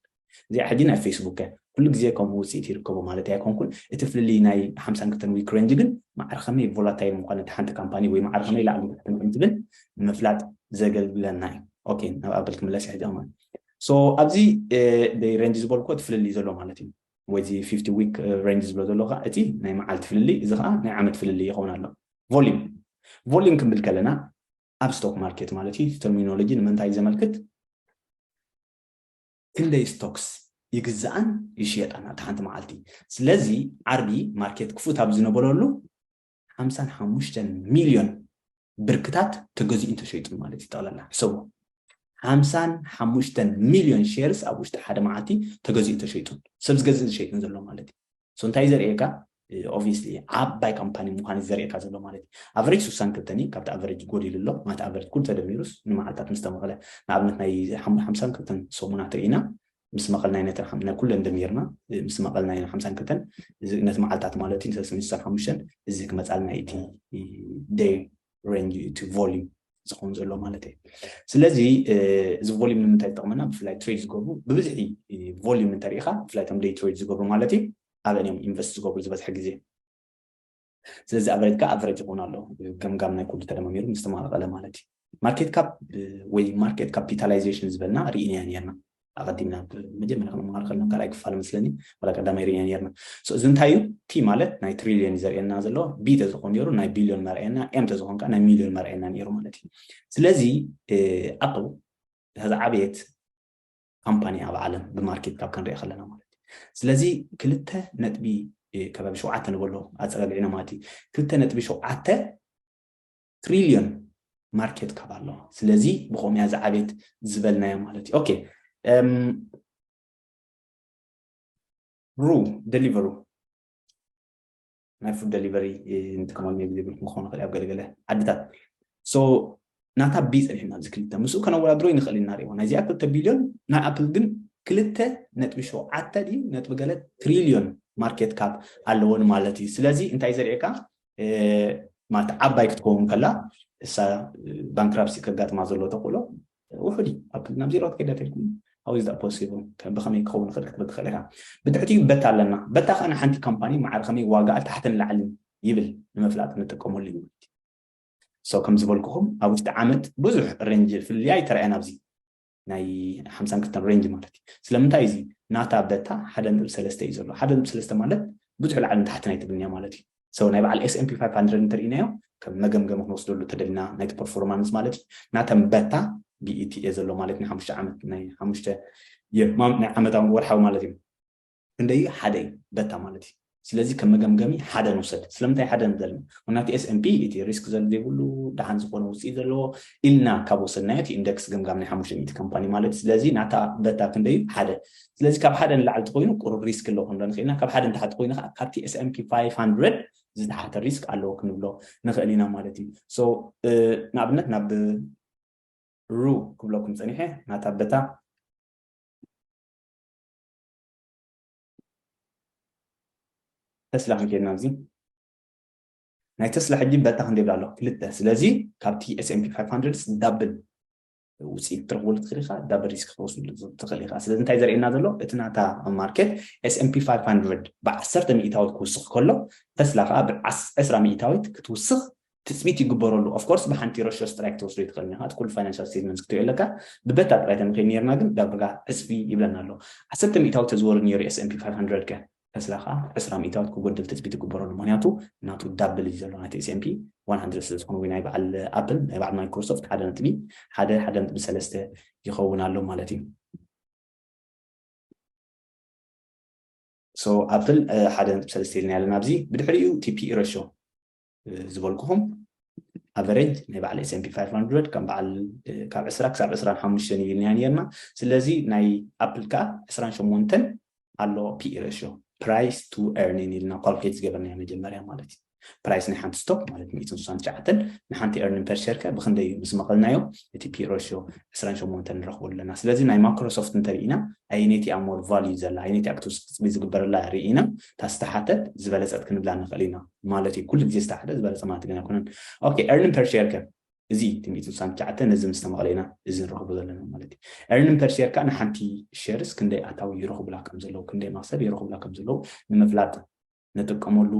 እዚኣ ሕጂ ናይ ፌስቡክ እያ። ኩሉ ግዜ ከምኡ ውፅኢት ይርከቦ ማለት ኣይኮንኩን። እቲ ፍልልይ ናይ ሓምሳን ክልተን ዊክ ሬንጅ ግን ማዕረ ከመይ ቮላታይል ምዃነ እቲ ሓንቲ ካምፓኒ ወይ ማዕረ ከመይ ላዕሊ ንታሕቲ ምእንቲ ትብል ንምፍላጥ ዘገልግለና እዩ። ኦኬ፣ ናብ ኣብል ክምለስ እየ ሕጂ ማለት። So ኣብዚ ሬንጅ ዝበልኩዎ እቲ ፍልልይ ዘሎ ማለት እዩ። ወይ እዚ ፊፍቲ ዊክ ሬንጅ ዝብሎ ዘሎ ከዓ እቲ ናይ መዓልቲ ፍልልይ፣ እዚ ከዓ ናይ ዓመት ፍልልይ ይኸውን ኣሎ። ቮሊዩም፣ ቮሊዩም ክንብል ከለና ኣብ ስቶክ ማርኬት ማለት እዩ። ተርሚኖሎጂ ንምንታይ እዩ ዘመልክት? ክንደይ ስቶክስ ይግዛኣን ይሽየጣን ኣብቲ ሓንቲ መዓልቲ። ስለዚ ዓርቢ ማርኬት ክፉት ኣብ ዝነበረሉ ሓምሳን ሓሙሽተን ሚልዮን ብርክታት ተገዚኡን ተሸይጡን ማለት እዩ። ጠቕላላ ሕሰቡ፣ ሓምሳን ሓሙሽተን ሚልዮን ሼርስ ኣብ ውሽጢ ሓደ መዓልቲ ተገዚኡን ተሸይጡን፣ ሰብ ዝገዝእን ዝሸይጥን ዘሎ ማለት እዩ። So እንታይ እዩ ዘርእየካ? obviously ዓባይ ካምፓኒ ምዃን ዘርእካ ዘሎ ማለት እዩ። ኣቨሬጅ ስሳን ክልተን እዩ። ካብቲ ኣቨሬጅ ጎዲሉ ኣሎ ማለት ኣቨሬጅ ኩሉ ተደሚሩስ ንመዓልታት ምስ ተመቐለ ንኣብነት ናይ ሓም- ሓምሳን ክልተን ሰሙናት ርኢና ምስ መቐልናይ ነተን ሓም- ናይ ኩለን ደሚርና ምስ መቐልናይ ሓምሳን ክልተን እዚ ነቲ መዓልታት ማለት እዩ ንሰለስተ ሚእቲ ስሳን ሓሙሽተን እዚ ክመፃልና እዩ እቲ ደይ ሬንጅ እቲ ቮሊዩም ዝኸውን ዘሎ ማለት እዩ። ስለዚ እዚ ቮሊዩም ንምንታይ ዝጠቕመና? ብፍላይ ትሬድ ዝገብሩ ብብዝሒ ቮሊዩም እንተሪኢኻ ብፍላይ ቶም ደይ ትሬድ ዝገብሩ ማለት እዩ ኣበን እዮም ኢንቨስት ዝገብሩ ዝበዝሐ ግዜ። ስለዚ ኣቨሬጅ ከዓ ኣቨሬጅ ይኸውን ኣሎ ገምጋም ናይ ኩሉ ተደማሚሩ ምስ ተማቐለ ማለት እዩ። ማርኬት ካፕ ወይ ማርኬት ካፒታላይዜሽን ዝበልና ርኢናዮ ነርና ኣቐዲምና መጀመርያ ክንመሃር ከለና ካልኣይ ክፋል መስለኒ ዋላ ቀዳማይ ርኢና ነርና። እዚ እንታይ እዩ? ቲ ማለት ናይ ትሪሊዮን ዘርእየና ዘሎ፣ ቢ ተዝኾን ነሩ ናይ ቢሊዮን መርኣየና፣ ኤም ተዝኾን ከዓ ናይ ሚሊዮን መርኣየና ነሩ ማለት እዩ። ስለዚ ኣፕል እታ ዝዓበየት ካምፓኒ ኣብ ዓለም ብማርኬት ካብ ክንሪኦ ከለና ማለት እዩ። ስለዚ ክልተ ነጥቢ ከባቢ ሸውዓተ ንበሎ ኣፀጋጊዕና ማለት እዩ። ክልተ ነጥቢ ሸውዓተ ትሪሊዮን ማርኬት ካብ ኣለዋ። ስለዚ ብኸምያ ዝዓቤት ዝበልናዮ ማለት እዩ። ኦኬ ሩ ደሊቨሩ ናይ ፉድ ደሊቨሪ ንጥቀመሉ ቢ ዝብል ክኾኑ ክእል ኣብ ገለገለ ዓድታት ሶ ናታ ቢ ፀኒሕና ኣብዚ ክልተ ምስኡ ከነወዳድሮ ይንኽእል ኢና ንሪኦ ናይዚኣ ክልተ ቢልዮን ናይ ኣፕል ግን ክልተ ነጥቢ ሸውዓተ ድዩ ነጥቢ ገለ ትሪልዮን ማርኬት ካብ ኣለዎን ማለት እዩ። ስለዚ እንታይ ዘርእየካ ማለት ዓባይ ክትከውን ከላ እሳ ባንክራፕሲ ከጋጥማ ዘሎ ተኽእሎ ውሑድ እዩ። ኣፕል ናብ ዜሮ ክትከይዳ ተልኩም how is that possible ብከመይ ክኸውን ይኽእል ክትብል ትኽእል ኢኻ። ብትሕቲኡ በታ ኣለና። በታ ከኣ ንሓንቲ ካምፓኒ ማዕረ ከመይ ዋጋኣ ታሕትን ላዕልን ይብል ንምፍላጥ ንጥቀመሉ እዩ ማለት እዩ። so ከም ዝበልኩኹም ኣብ ውሽጢ ዓመት ብዙሕ ሬንጅ ፍልልይ ኣይተረኣየን ኣብዚ ናይ ሓምሳን ክልተን ሬንጅ ማለት እዩ። ስለምንታይ እዚ ናታ በታ ሓደ ነጥቢ ሰለስተ እዩ ዘሎ። ሓደ ነጥቢ ሰለስተ ማለት ብዙሕ ላዕልን ታሕትን ኣይትብልን እያ ማለት እዩ። so ናይ በዓል S and P five hundred እንተርኢናዮ ከም መገምገሚ ክንወስደሉ ተደልና ናይቲ ፐርፎርማንስ ማለት እዩ። ናተን በታ ቢኢቲ እየ ዘሎ ማለት ናይ ሓሙሽተ ዓመት ናይ ሓሙሽተ የማም ናይ ዓመታዊ ወርሓዊ ማለት እዩ። ክንደይ ሓደ እዩ በታ ማለት እዩ። ስለዚ ከም መገምገሚ ሓደ ንውሰድ። ስለምንታይ ሓደ ንደልና? ምክንያቱ S and P እቲ ሪስክ ዘል ዘይብሉ ደሓን ዝኾነ ውፅኢት ዘለዎ ኢልና ካብ ወሰድናዮ እቲ ኢንደክስ ገምጋም ናይ ሓሙሽተ ሚእቲ ካምፓኒ ማለት እዩ። ስለዚ ናታ በታ ክንደይ እዩ? ሓደ። ስለዚ ካብ ሓደ ንላዕሊ ተኮይኑ ቁሩብ ሪስክ ኣለዎ ክንብሎ ንኽእል ኢና። ካብ ሓደ ንታሕቲ ኮይኑ ከዓ ካብቲ S and P five hundred ዝተሓተ ሪስክ ኣለዎ ክንብሎ ንኽእል ኢና ማለት እዩ። so ንኣብነት ናብ ሩ ክብለኩም ፀኒሐ ናታ በታ ተስላ ክንከድና ኣብዚ ናይ ተስላ ሕጂ በታ ክንደይ ብላ ኣሎ ክልተ። ስለዚ ካብቲ S and P five hundred ዳብል ውፅኢት ትረኽበሉ ትኽእል ኢኻ፣ ዳብል ሪስክ ክትወስዱ ትኽእል ኢኻ። ስለዚ እንታይ ዘርእየና ዘሎ እቲ ናታ ማርኬት S and P five hundred ብዓሰርተ ሚእታዊት ክውስኽ ከሎ ተስላ ከዓ ብዓስራ ሚእታዊት ክትውስኽ ትፅቢት ይግበረሉ። ኦፍኮርስ ብሓንቲ ረሾ ስትራይክ ተወስዶ ይትኽእል ኢኻ እቲ ኩሉ ፋይናንሻል ስቴትመንት ክትሪኦ ኣለካ። ብበታ ጥራይ ተንከይ ነርና ግን ዳርጋ ዕፅፊ ይብለና ኣሎ። ዓሰርተ ሚእታዊት ተዝወርድ ነይሩ S and P five hundred ከ ተስላ ከዓ ዕስራ ሚእታዊት ክጎድል ትፅቢት ይግበረሉ። ምክንያቱ ናቱ ዳብል እዩ ዘሎ ናይቲ S and P one hundred ስለ ዝኾነ ወይ ናይ በዓል ኣፕል ናይ በዓል ማይክሮሶፍት ሓደ ነጥቢ ሓደ ሓደ ነጥቢ ሰለስተ ይኸውን ኣሎ ማለት እዩ። so ኣፕል ሓደ ነጥቢ ሰለስተ ኢልና ኣለና ኣብዚ ብድሕሪኡ እቲ ፒኢ ረሾ ዝበልኩኹም ኣቨሬጅ ናይ በዓል S and P five hundred ከም በዓል ካብ ዕስራ ክሳብ ዕስራን ሓሙሽተን እዩ ኢልና ነርና። ስለዚ ናይ ኣፕል ከዓ ዕስራን ሸሞንተን ኣሎ ፒኢ ረሾ price to earning ኢልና ካልኩሌት ዝገበርናዮ መጀመርያ ማለት እዩ። ፕራይስ ናይ ሓንቲ ስቶክ ማለት ሚእትን ስሳን ትሽዓተን ንሓንቲ earning per share ከ ብክንደይ እዩ ምስ መቐልናዮ እቲ ፒኢ ረሾ ዕስራን ሸሞንተን ንረኽቦ ኣለና። ስለዚ ናይ ማይክሮሶፍት እንተርኢና ኣየነይቲ እያ more value ዘላ ኣየነይቲ እያ ክትውስኽ ትፅቢት ዝግበረላ ርኢና እታ ዝተሓተት ዝበለፀት ክንብላ ንኽእል ኢና ማለት እዩ። ኩሉ ግዜ ዝተሓተ ዝበለፀ ማለት ግን ኣይኮነን። ኦኬ earning per share ከ እዚ እቲ ሚእትን ስሳን ትሽዓተን ነዚ ምስ ተመቐለ ኢና እዚ ንረኽቦ ዘለና ማለት እዩ። earning per share ከዓ ንሓንቲ ሸርስ ክንደይ ኣታዊ ይረኽቡላ ከም ዘለዉ ክንደይ መኽሰብ ይረኽቡላ ከም ዘለዉ ንምፍላጥ ንጥቀመሉ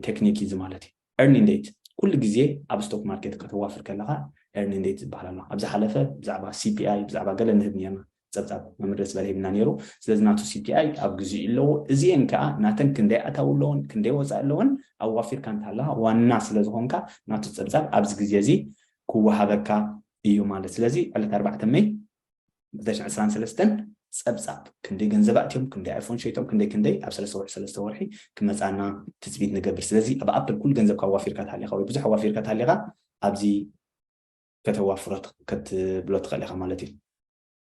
ቴክኒክ እዚ ማለት እዩ። earning date ኩሉ ግዜ ኣብ ስቶክ ማርኬት ከተዋፍር ከለካ earning date ዝበሃል ኣሎ። ኣብ ዝሓለፈ ብዛዕባ C P I ብዛዕባ ገለ ንህብ ነርና ጸብጻብ መምርሒ ዝበለ ሂብና ነይሩ። ስለዚ ናቱ C P I ኣብ ግዜኡ ኣለዎ። እዚኤን ከዓ ናተን ክንደይ ኣታዊ ኣለዎን ክንደይ ወፃኢ ኣለዎን ኣዋፊርካ እንተሃለኻ ዋና ስለ ዝኾንካ ናቱ ጸብጻብ ኣብዚ ግዜ እዚ ክወሃበካ እዩ ማለት። ስለዚ ዕለት ኣርባዕተ መይ ክልተ ሽሕን ዕስራን ሰለስተን ጸብጻብ ክንደይ ገንዘብ ኣእትዮም ክንደይ ኣይፎን ሸይጦም ክንደይ ክንደይ ኣብ ሰለስተ ወርሒ ሰለስተ ወርሒ ክመጻና ትጽቢት ንገብር። ስለዚ ኣብ ኣፕል ኩሉ ገንዘብካ ኣዋፊርካ ተሃሊኻ ወይ ብዙሕ ኣዋፊርካ ተሃሊኻ ኣብዚ ከተዋፍሮ ክትብሎ ትኽእል ኢኻ ማለት እዩ።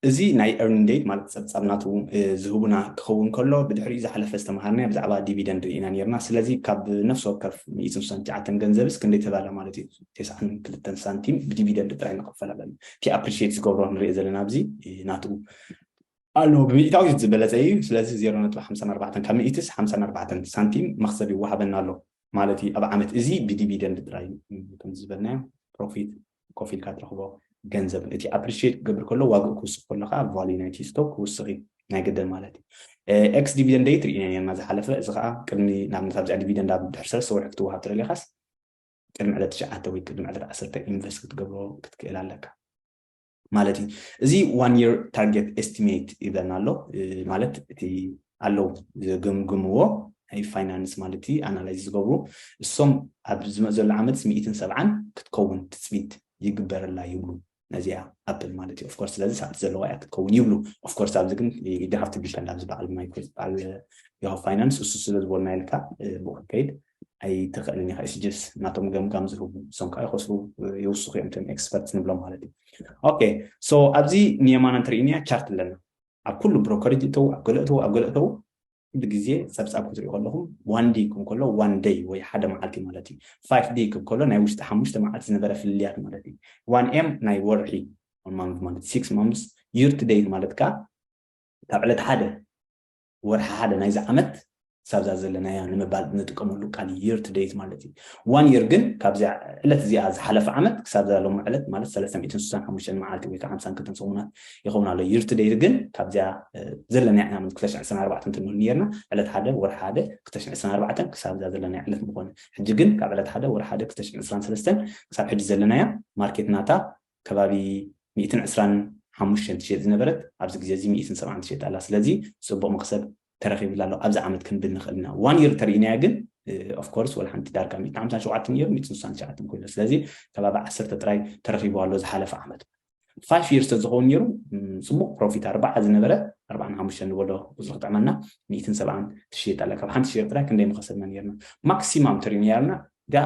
እዚ ናይ earning date ማለት ጸብጻብ ናቱ ዝህቡና ክኸውን ከሎ፣ ብድሕሪኡ ዝሓለፈ ዝተምሃርናዮ ብዛዕባ dividend ርኢና ነርና። ስለዚ ካብ ነፍሲ ወከፍ ሚእትን ስሳን ትሽዓተን ገንዘብስ ክንደይ ተባለ ማለት እዩ? ተስዓን ክልተን ሳንቲም ብ dividend ጥራይ ንኽፈል ኣለና። እቲ appreciate ዝገብሮ ንሪኦ ዘለና ኣብዚ ናቱ ኣሎ፣ ብሚእታዊት ዝበለጸ እዩ። ስለዚ ዜሮ ነጥቢ ሓምሳን ኣርባዕተን ካብ ሚእትስ ሓምሳን ኣርባዕተን ሳንቲም መኽሰብ ይወሃበና ኣሎ ማለት እዩ ኣብ ዓመት። እዚ ብ dividend ጥራይ እዩ። ከምዚ ዝበልናዮ profit ኮፍ ኢልካ ትረኽቦ ገንዘብ። እቲ appreciate ክገብር ከሎ ዋግኡ ክውስኽ ከሎ ከዓ value ናይቲ stock ክውስኽ እዩ ናይ ግድን ማለት እዩ። Ex dividend date ርኢና ነርና ዝሓለፈ። እዚ ከዓ ቅድሚ ንኣብነት ኣብዚኣ dividend ኣብ ድሕሪ ሰለስተ ወርሒ ክትወሃብ ትደሊኻስ ቅድሚ ዕለት ትሽዓተ ወይ ቅድሚ ዕለት ዓሰርተ invest ክትገብሮ ክትክእል ኣለካ ማለት እዩ። እዚ one year target estimate ይብለና ኣሎ። ማለት እቲ ኣለዉ ዝግምግምዎ ናይ finance ማለት እዩ፣ analyze ዝገብሩ እሶም ኣብ ዝመፅ ዘሎ ዓመት ሚእትን ሰብዓን ክትከውን ትፅቢት ይግበረላ ይብሉ። ነዚኣ Apple ማለት እዩ። Of course ስለዚ ሰዓት ዘለዋ እያ ክትከውን ይብሉ። Of course ኣብዚ ግን you have to depend ኣብዚ በዓል Microsoft በዓል Yahoo Finance እሱ ስለ ዝበልና ኢልካ ብኡ ክትከይድ ኣይትኽእልን ኢኻ። It's just ናቶም ገምጋም ዝህቡ፣ እሶም ከዓ ይኸስሩ ይውስኹ እዮም እቶም experts ንብሎም ማለት እዩ። Okay, so ኣብዚ ንየማን እንተሪእናያ chart ኣለና። ኣብ ኩሉ brokerage እተው ኣብ ገለ እተው ኣብ ገለ እተው ኩሉ ግዜ ጸብጻብ ክትሪኡ ከለኹም one day ክም ከሎ one day ወይ ሓደ መዓልቲ ማለት እዩ። Five day ክም ከሎ ናይ ውሽጢ ሓሙሽተ መዓልቲ ዝነበረ ፍልልያት ማለት እዩ። One M ናይ ወርሒ፣ one month ማለት six months፣ year to date ማለት ከዓ ካብ ዕለት ሓደ ወርሒ ሓደ ናይዚ ዓመት ክሳብዛ ዘለናያ ንምባል ንጥቀመሉ ቃል year to date ማለት እዩ። One year ግን ካብዚኣ ዕለት እዚኣ ዝሓለፈ ዓመት ክሳብዛ ሎሚ ዕለት ማለት ሰለስተ ሚእትን ስሳን ሓሙሽተን መዓልቲ ወይ ከዓ ሓምሳን ክልተን ሰሙናት ይኸውን ኣሎ። Year to date ግን ካብዚኣ ዘለናያ ዓመት ክልተ ሽሕን ዕስራን ኣርባዕተን ትንብል ነርና ዕለት ሓደ ወርሒ ሓደ ክልተ ሽሕን ዕስራን ኣርባዕተን ክሳብዛ ዘለናያ ዕለት ምኾነ። ሕጂ ግን ካብ ዕለት ሓደ ወርሒ ሓደ ክልተ ሽሕን ዕስራን ሰለስተን ክሳብ ሕጂ ዘለናያ ማርኬት ናታ ከባቢ ሚእትን ዕስራን ሓሙሽተን ትሸጥ ዝነበረት ኣብዚ ግዜ እዚ ሚእትን ሰብዓን ትሸጥ ኣላ። ስለዚ ጽቡቕ መኽሰብ ተረኺብላ ኣሎ ኣብዚ ዓመት ክንብል ንኽእል ኢና። One year ተሪኢናያ ግን of course ወላ ሓንቲ ዳርጋ ሚእትን ሓምሳን ሸውዓተን ነይሩ ሚእትን ስሳን ትሽዓተን ኮይኑ፣ ስለዚ ከባቢ ዓሰርተ ጥራይ ተረኺቡ ኣሎ ዝሓለፈ ዓመት። Five years ተዝኸውን ነይሩ ጽቡቕ profit ኣርባዓ ዝነበረ ኣርባዓን ሓሙሽተን ንበሎ ቁፅሪ ክጥዕመና ሚእትን ሰብዓን ትሽየጥ ኣላ። ካብ ሓንቲ ሸር ጥራይ ክንደይ ምኸሰብና ነርና? Maximum ተሪኢናያ ነርና ዳ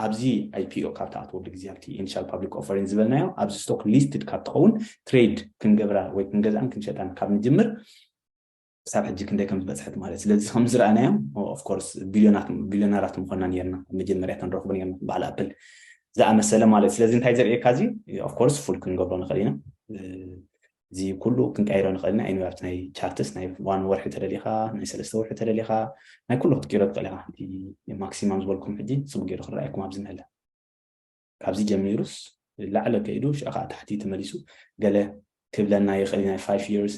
ኣብዚ I P O ካብ ትኣትወሉ ግዜ ኣብቲ initial public offering ዝበልናዮ ኣብዚ stock listed ካብ ትኸውን trade ክንገብራ ወይ ክንገዝኣን ክንሸጣን ካብ ንጅምር ክሳብ ሕጂ ክንደይ ከም ዝበፅሐት ማለት። ስለዚ ከም ዝረኣናዮም of course ቢልዮናት ቢልዮነራት ምኾና ነርና። መጀመርያ ተንረኽቡ ነርና በዓል Apple ዝኣመሰለ ማለት። ስለዚ እንታይ ዘርእየካ እዚ of course full ክንገብሮ ንኽእል ኢና። እዚ ኩሉ ክንቀይሮ ንኽእል ኢና። Anyway ኣብቲ ናይ charts ናይ one ወርሒ ተደሊኻ ናይ ሰለስተ ወርሒ ተደሊኻ ናይ ኩሉ ክትቅይሮ ትኽእል ኢኻ። እቲ maximum ዝበልኩም ሕጂ ጽቡቅ ገይሩ ክረኣየኩም ኣብዚ ንህለ ካብዚ ጀሚሩስ ላዕለ ከይዱ ሽዓ ከዓ ታሕቲ ተመሊሱ ገለ ክብለና ይኽእል። ናይ five years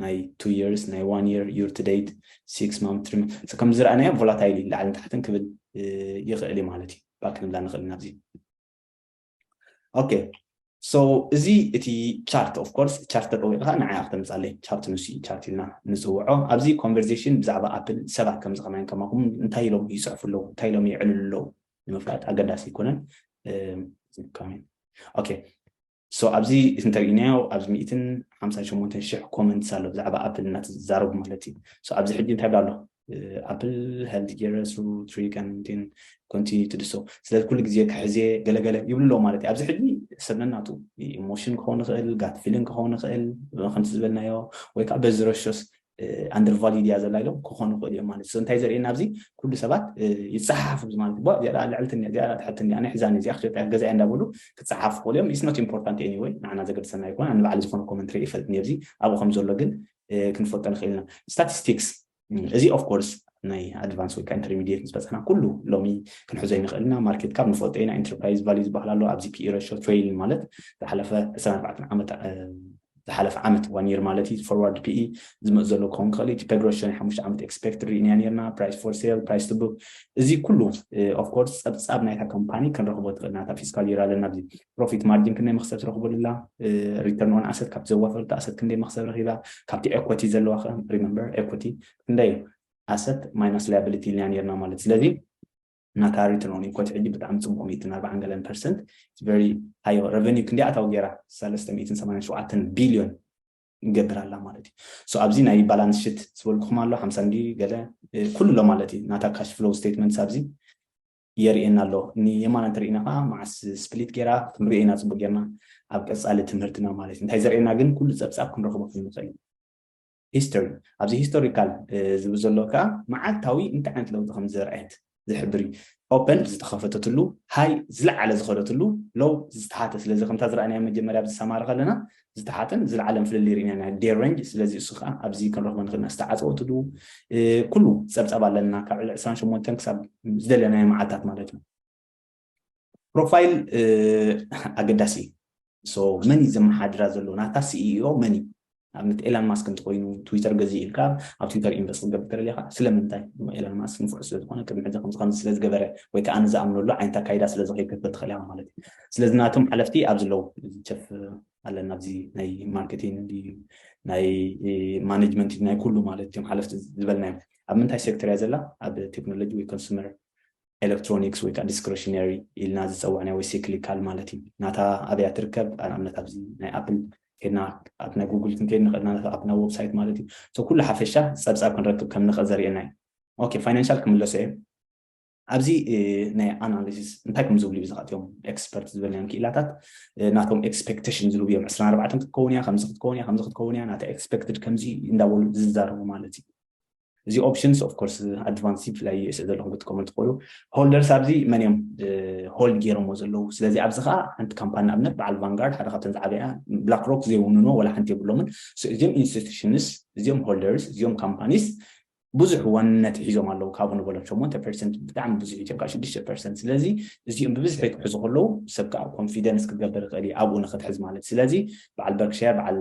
ናይ two years ናይ one year year to date six month three month ከም ዝረኣናዮ volatile እዩ ላዕልን ታሕትን ክብል ይኽእል እዩ ማለት እዩ። Back ንብላ ንኽእል ኢና ኣብዚ። Okay, so እዚ እቲ chart of course chart ተጠዊቕካ ንዓያ ክተምፃለይ chart ንሱ chart ኢልና ንፅውዖ። ኣብዚ conversation ብዛዕባ Apple ሰባት ከም ዝኸማይን ከማኹም እንታይ ኢሎም ይፅሕፉ ኣለዉ እንታይ ኢሎም ይዕልሉ ኣለዉ ንምፍላጥ ኣገዳሲ ኣይኮነን። Okay, so ኣብዚ እንተሪእናዮ ኣብዚ ሚእትን ሓምሳን ሸሞንተን ሽሕ comments ኣሎ ብዛዕባ Apple እናተዛረቡ ማለት እዩ። So ኣብዚ ሕጂ እንታይ ብላ ኣሎ? Apple held gear through three continue to do so። ስለዚ ኩሉ ግዜ ክሕዜ ገለገለ ይብሉ ኣለዉ ማለት እዩ። ኣብዚ ሕጂ ሰብ ነናቱ emotion ክኸውን ይኽእል gut feeling ክኸውን ይኽእል ከምቲ ዝበልናዮ ወይ ከዓ በዚ ረሾስ undervalue ድያ ዘላ ኢሎም ክኾኑ ይኽእሉ እዮም ማለት እዩ። እንታይ ዘርእየና ኣብዚ ኩሉ ሰባት ይፀሓሓፉ ማለት እዩ። እዚኣ ልዕልቲ እዚኣ ትሕቲ እዚኣ ናይ ሕዛኒ እዚኣ ክሸጣ ገዛያ እንዳበሉ ክፀሓፉ ይኽእሉ እዮም። It's not important anyway ንዓና ዘገድሰና ኣይኮነ። ንባዕሊ ዝኾነ comment ርኢ ይፈልጥ ኣብዚ ኣብኡ ከም ዘሎ ግን ክንፈልጦ ንኽእል ኢና። Statistics እዚ of course ናይ advance ወይ ከዓ intermediate ምስ በፅሕና ኩሉ ሎሚ ክንሕዞ ንኽእል ኢና። Market cap ንፈልጦ ኢና። Enterprise value ዝበሃል ኣሎ ኣብዚ P E ratio trailing ማለት ዝሓለፈ ዕስራን ኣርባዕተን ዓመት ዝሓለፈ ዓመት one year ማለት እዩ። Forward P E ዝመፅ ዘሎ ክኸውን ክኽእል እዩ። Peg ratio ናይ ሓሙሽተ ዓመት expect ርኢና ነርና። Price for sale price to book እዚ ኩሉ of course ፀብፃብ ናይታ company ክንረኽቦ ትኽእል ናታ fiscal year ኣለና። ኣብዚ profit margin ክንደይ መኽሰብ ትረኽበሉ ኣላ? Return on asset ካብቲ ዘዋፈረቶ asset ክንደይ መኽሰብ ረኺባ? ካብቲ equity ዘለዋ remember equity ክንደይ asset minus liability ኢልና ነርና ማለት። ስለዚ ናታ return on equity ሕጂ ብጣዕሚ ፅቡቕ ሚእትን ኣርባዓን ገለን percent very high። Revenue ክንደይ ኣታዊ ገይራ? ሰለስተ ሚእትን ሰማንያን ሸውዓተን ቢልዮን ይገብር ኣላ ማለት እዩ። So ኣብዚ ናይ balance sheet ዝበልኩኹም ኣሎ ሓምሳ እንዲ ገለ ኩሉ ኣሎ ማለት እዩ። ናታ cash flow statements ኣብዚ የርእየና ኣሎ። ንየማን እንተርኢና ከዓ መዓስ ስፕሊት ገይራ ክንሪኦ ኢና ጽቡቅ ጌርና ኣብ ቀጻሊ ትምህርትና ማለት እዩ። እንታይ ዘርእየና ግን ኩሉ ጸብጻብ ክንረኽቦ ክንኽእል ኢና። ሂስቶሪ፣ ኣብዚ ሂስቶሪካል ዝብል ዘሎ ከዓ መዓልታዊ እንታይ ዓይነት ለውጢ ከም ዘርኣየት ዝሕብር እዩ። ኦፐን ዝተኸፈተትሉ፣ ሃይ ዝለዓለ ዝኸደትሉ፣ ሎው ዝተሓተ። ስለዚ ከምታ ዝረኣናዮ መጀመርያ ኣብዚ ሰማሪ ከለና ዝተሓተን ዝለዓለን ፍልልይ ርኢና ኢና፣ ዴይ ሬንጅ። ስለዚ እሱ ከዓ ኣብዚ ክንረኽቦ ንኽእል ኢና። ዝተዓፀወትሉ ኩሉ ፀብፃብ ኣለና፣ ካብ ዕሊ ዕስራን ሸሞንተን ክሳብ ዝደለናዮ መዓልታት ማለት እዩ። ፕሮፋይል ኣገዳሲ እዩ። መን እዩ ዘመሓድራ ዘሎ? ናታ ሲኢኦ መን እዩ? ኣብነት ኤላን ማስክ እንተኮይኑ ትዊተር ገዚእ ኢልካ ኣብ ትዊተር ኢንቨስት ክትገብር ከለካ ስለምንታይ? ኤላን ማስክ ንፉዕ ስለዝኮነ ቅድሚ ሕዚ ከምዚ ከምዚ ስለዝገበረ ወይ ከዓ ኣነ ዝኣምነሉ ዓይነት ኣካይዳ ስለዝከይድ ክትብል ትኽእል ኢኻ ማለት እዩ። ስለዚ ናቶም ሓለፍቲ ኣብዚ ኣለዉ፣ ቸፍ ኣለና ኣብዚ ናይ ማርኬቲንግ ናይ ማኔጅመንት ናይ ኩሉ ማለት እዮም ሓለፍቲ ዝበልናዮም። ኣብ ምንታይ ሴክተር እያ ዘላ? ኣብ ቴክኖሎጂ ወይ ኮንሱመር ኤሌክትሮኒክስ ወይ ከዓ ዲስክሬሽነሪ ኢልና ዝፀዋዕና ወይ ሲክሊካል ማለት እዩ። ናታ ኣበያ ትርከብ? ንኣብነት ኣብዚ ናይ ኣፕል ከድና ኣብ ናይ ጉግል ክንከይድ ንኽእል ኢና፣ ኣብ ናይ ዌብሳይት ማለት እዩ። ኩሉ ሓፈሻ ፀብፃብ ክንረክብ ከም ንኽእል ዘርእየና እዩ። ኦኬ፣ ፋይናንሻል ክምለሶ እየ። ኣብዚ ናይ ኣናሊሲስ እንታይ ከም ዝብሉ እዩ ዝካትዮም ኤክስፐርት ዝበልናዮም ክኢላታት ናቶም ኤክስፔክቴሽን ዝህቡ እዮም። ዕስራን ኣርባዕተን ክትከውን እያ፣ ከምዚ ክትከውን እያ፣ ከምዚ ክትከውን እያ፣ ናታ ኤክስፔክትድ ከምዚ እንዳበሉ ዝዛረቡ ማለት እዩ። እዚ ኦፕሽንስ ኦፍ ኮርስ ኣድቫንስ ብፍላይ ዩኤስኤ ዘለኹም ክትጥቀሙ ትኽእሉ። ሆልደርስ ኣብዚ መን እዮም ሆልድ ገይሮሞ ዘለዉ? ስለዚ ኣብዚ ከዓ ሓንቲ ካምፓኒ ንኣብነት በዓል ቫንጋርድ ሓደ ካብተን ዝዓበያ ብላክ ሮክ ዘይውንኖ ወላ ሓንቲ የብሎምን። እዚኦም ኢንስቲቱሽንስ፣ እዚኦም ሆልደርስ፣ እዚኦም ካምፓኒስ ብዙሕ ዋንነት ሒዞም ኣለዉ። ካብኡ ንበሎም ሸሞንተ ፐርሰንት ብጣዕሚ ብዙሕ እዩ፣ ካብ ሽዱሽተ ፐርሰንት። ስለዚ እዚኦም ብብዝሒ ክሕዙ ከለዉ ሰብ ከዓ ኮንፊደንስ ክትገብር ይኽእል እዩ ኣብኡ ንክትሕዝ ማለት። ስለዚ በዓል በርክሻየር በዓል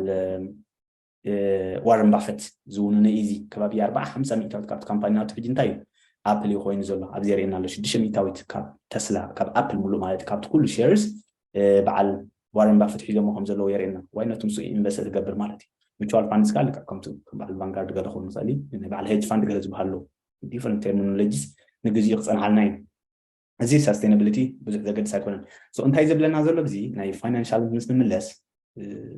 ዋረን ባፈት ዝውንኖ ኢዚ ከባቢ ኣርባዓ ሓምሳ ሚእታዊት ካብቲ ካምፓኒ ናቱ ሕጂ እንታይ እዩ ኣፕል እዩ ኮይኑ ዘሎ ኣብዚ የርእየና ኣሎ። ሽዱሽተ ሚእታዊት ካብ ተስላ ካብ ኣፕል ሙሉእ ማለት ካብቲ ኩሉ ሼርስ በዓል ዋረን ባፈት ሒዞሞ ከም ዘለዉ የርእየና። ዋይ ነቱ ምስ ኢንቨስት ዝገብር ማለት እዩ። ሚቹዋል ፋንድስ ከዓ ልክዕ ከምቲ በዓል ቫንጋርድ ገለ ክኸውን ይኽእል እዩ፣ ናይ በዓል ሄጅ ፋንድ ገለ ዝበሃሉ ዲፍረንት ተርሚኖሎጂስ ንግዚኡ ክፀንሓልና እዩ። እዚ ሳስቴናብሊቲ ብዙሕ ዘገድስ ኣይኮነን። እንታይ ዝብለና ዘሎ ብዚ ናይ ፋይናንሻል ምስ ንምለስ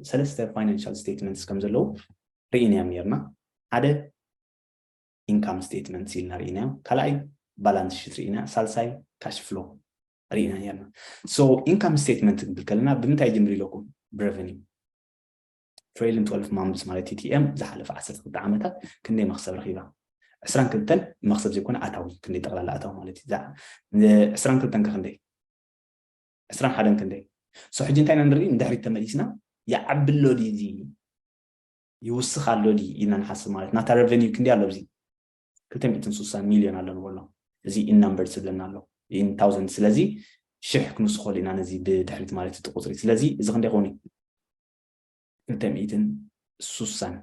ሰለስተ ፋይናንሻል ስቴትመንትስ ከም ዘለዉ ርኢናዮም ነርና። ሓደ ኢንካም ስቴትመንት ኢልና ርኢናዮ፣ ካልኣይ ባላንስ ሽት ርኢና፣ ሳልሳይ ካሽ ፍሎ ርኢና ነርና። ኢንካም ስቴትመንት ክብል ከለና ብምንታይ ጅምር ኢለኩም? ብሬቨኒ ትሬሊን ትወልፍ ማምብስ ማለት ቲቲኤም ዝሓለፈ ዓሰርተ ክልተ ዓመታት ክንደይ መክሰብ ረኺባ? ዕስራን ክልተን መክሰብ ዘይኮነ ኣታዊ ክንደይ ጠቕላላ ኣታዊ ማለት እዩ። ዕስራን ክልተን ከክንደይ? ዕስራን ሓደን ክንደይ? ሶ ሕጂ እንታይ ኢና ንርኢ? ንድሕሪት ተመሊስና ይዓቢ ኣሎ ድዩ እዚ ይውስኽ ኣሎ ድዩ ኢልና ንሓስብ ማለት ናታ ረቨኒዩ ክንደይ ኣሎ? ኣብዚ ክልተ ሚእትን ስሳን ሚልዮን ኣሎ ንበሎ። እዚ ኢን ናምበር ዝብለና ኣሎ፣ ኢን ታውዘንድ። ስለዚ ሽሕ ክንውስኸሉ ኢና ነዚ ብድሕሪት ማለት እቲ ቁፅሪ። ስለዚ እዚ ክንደይ ኾኑ? ክልተ ሚእትን ስሳን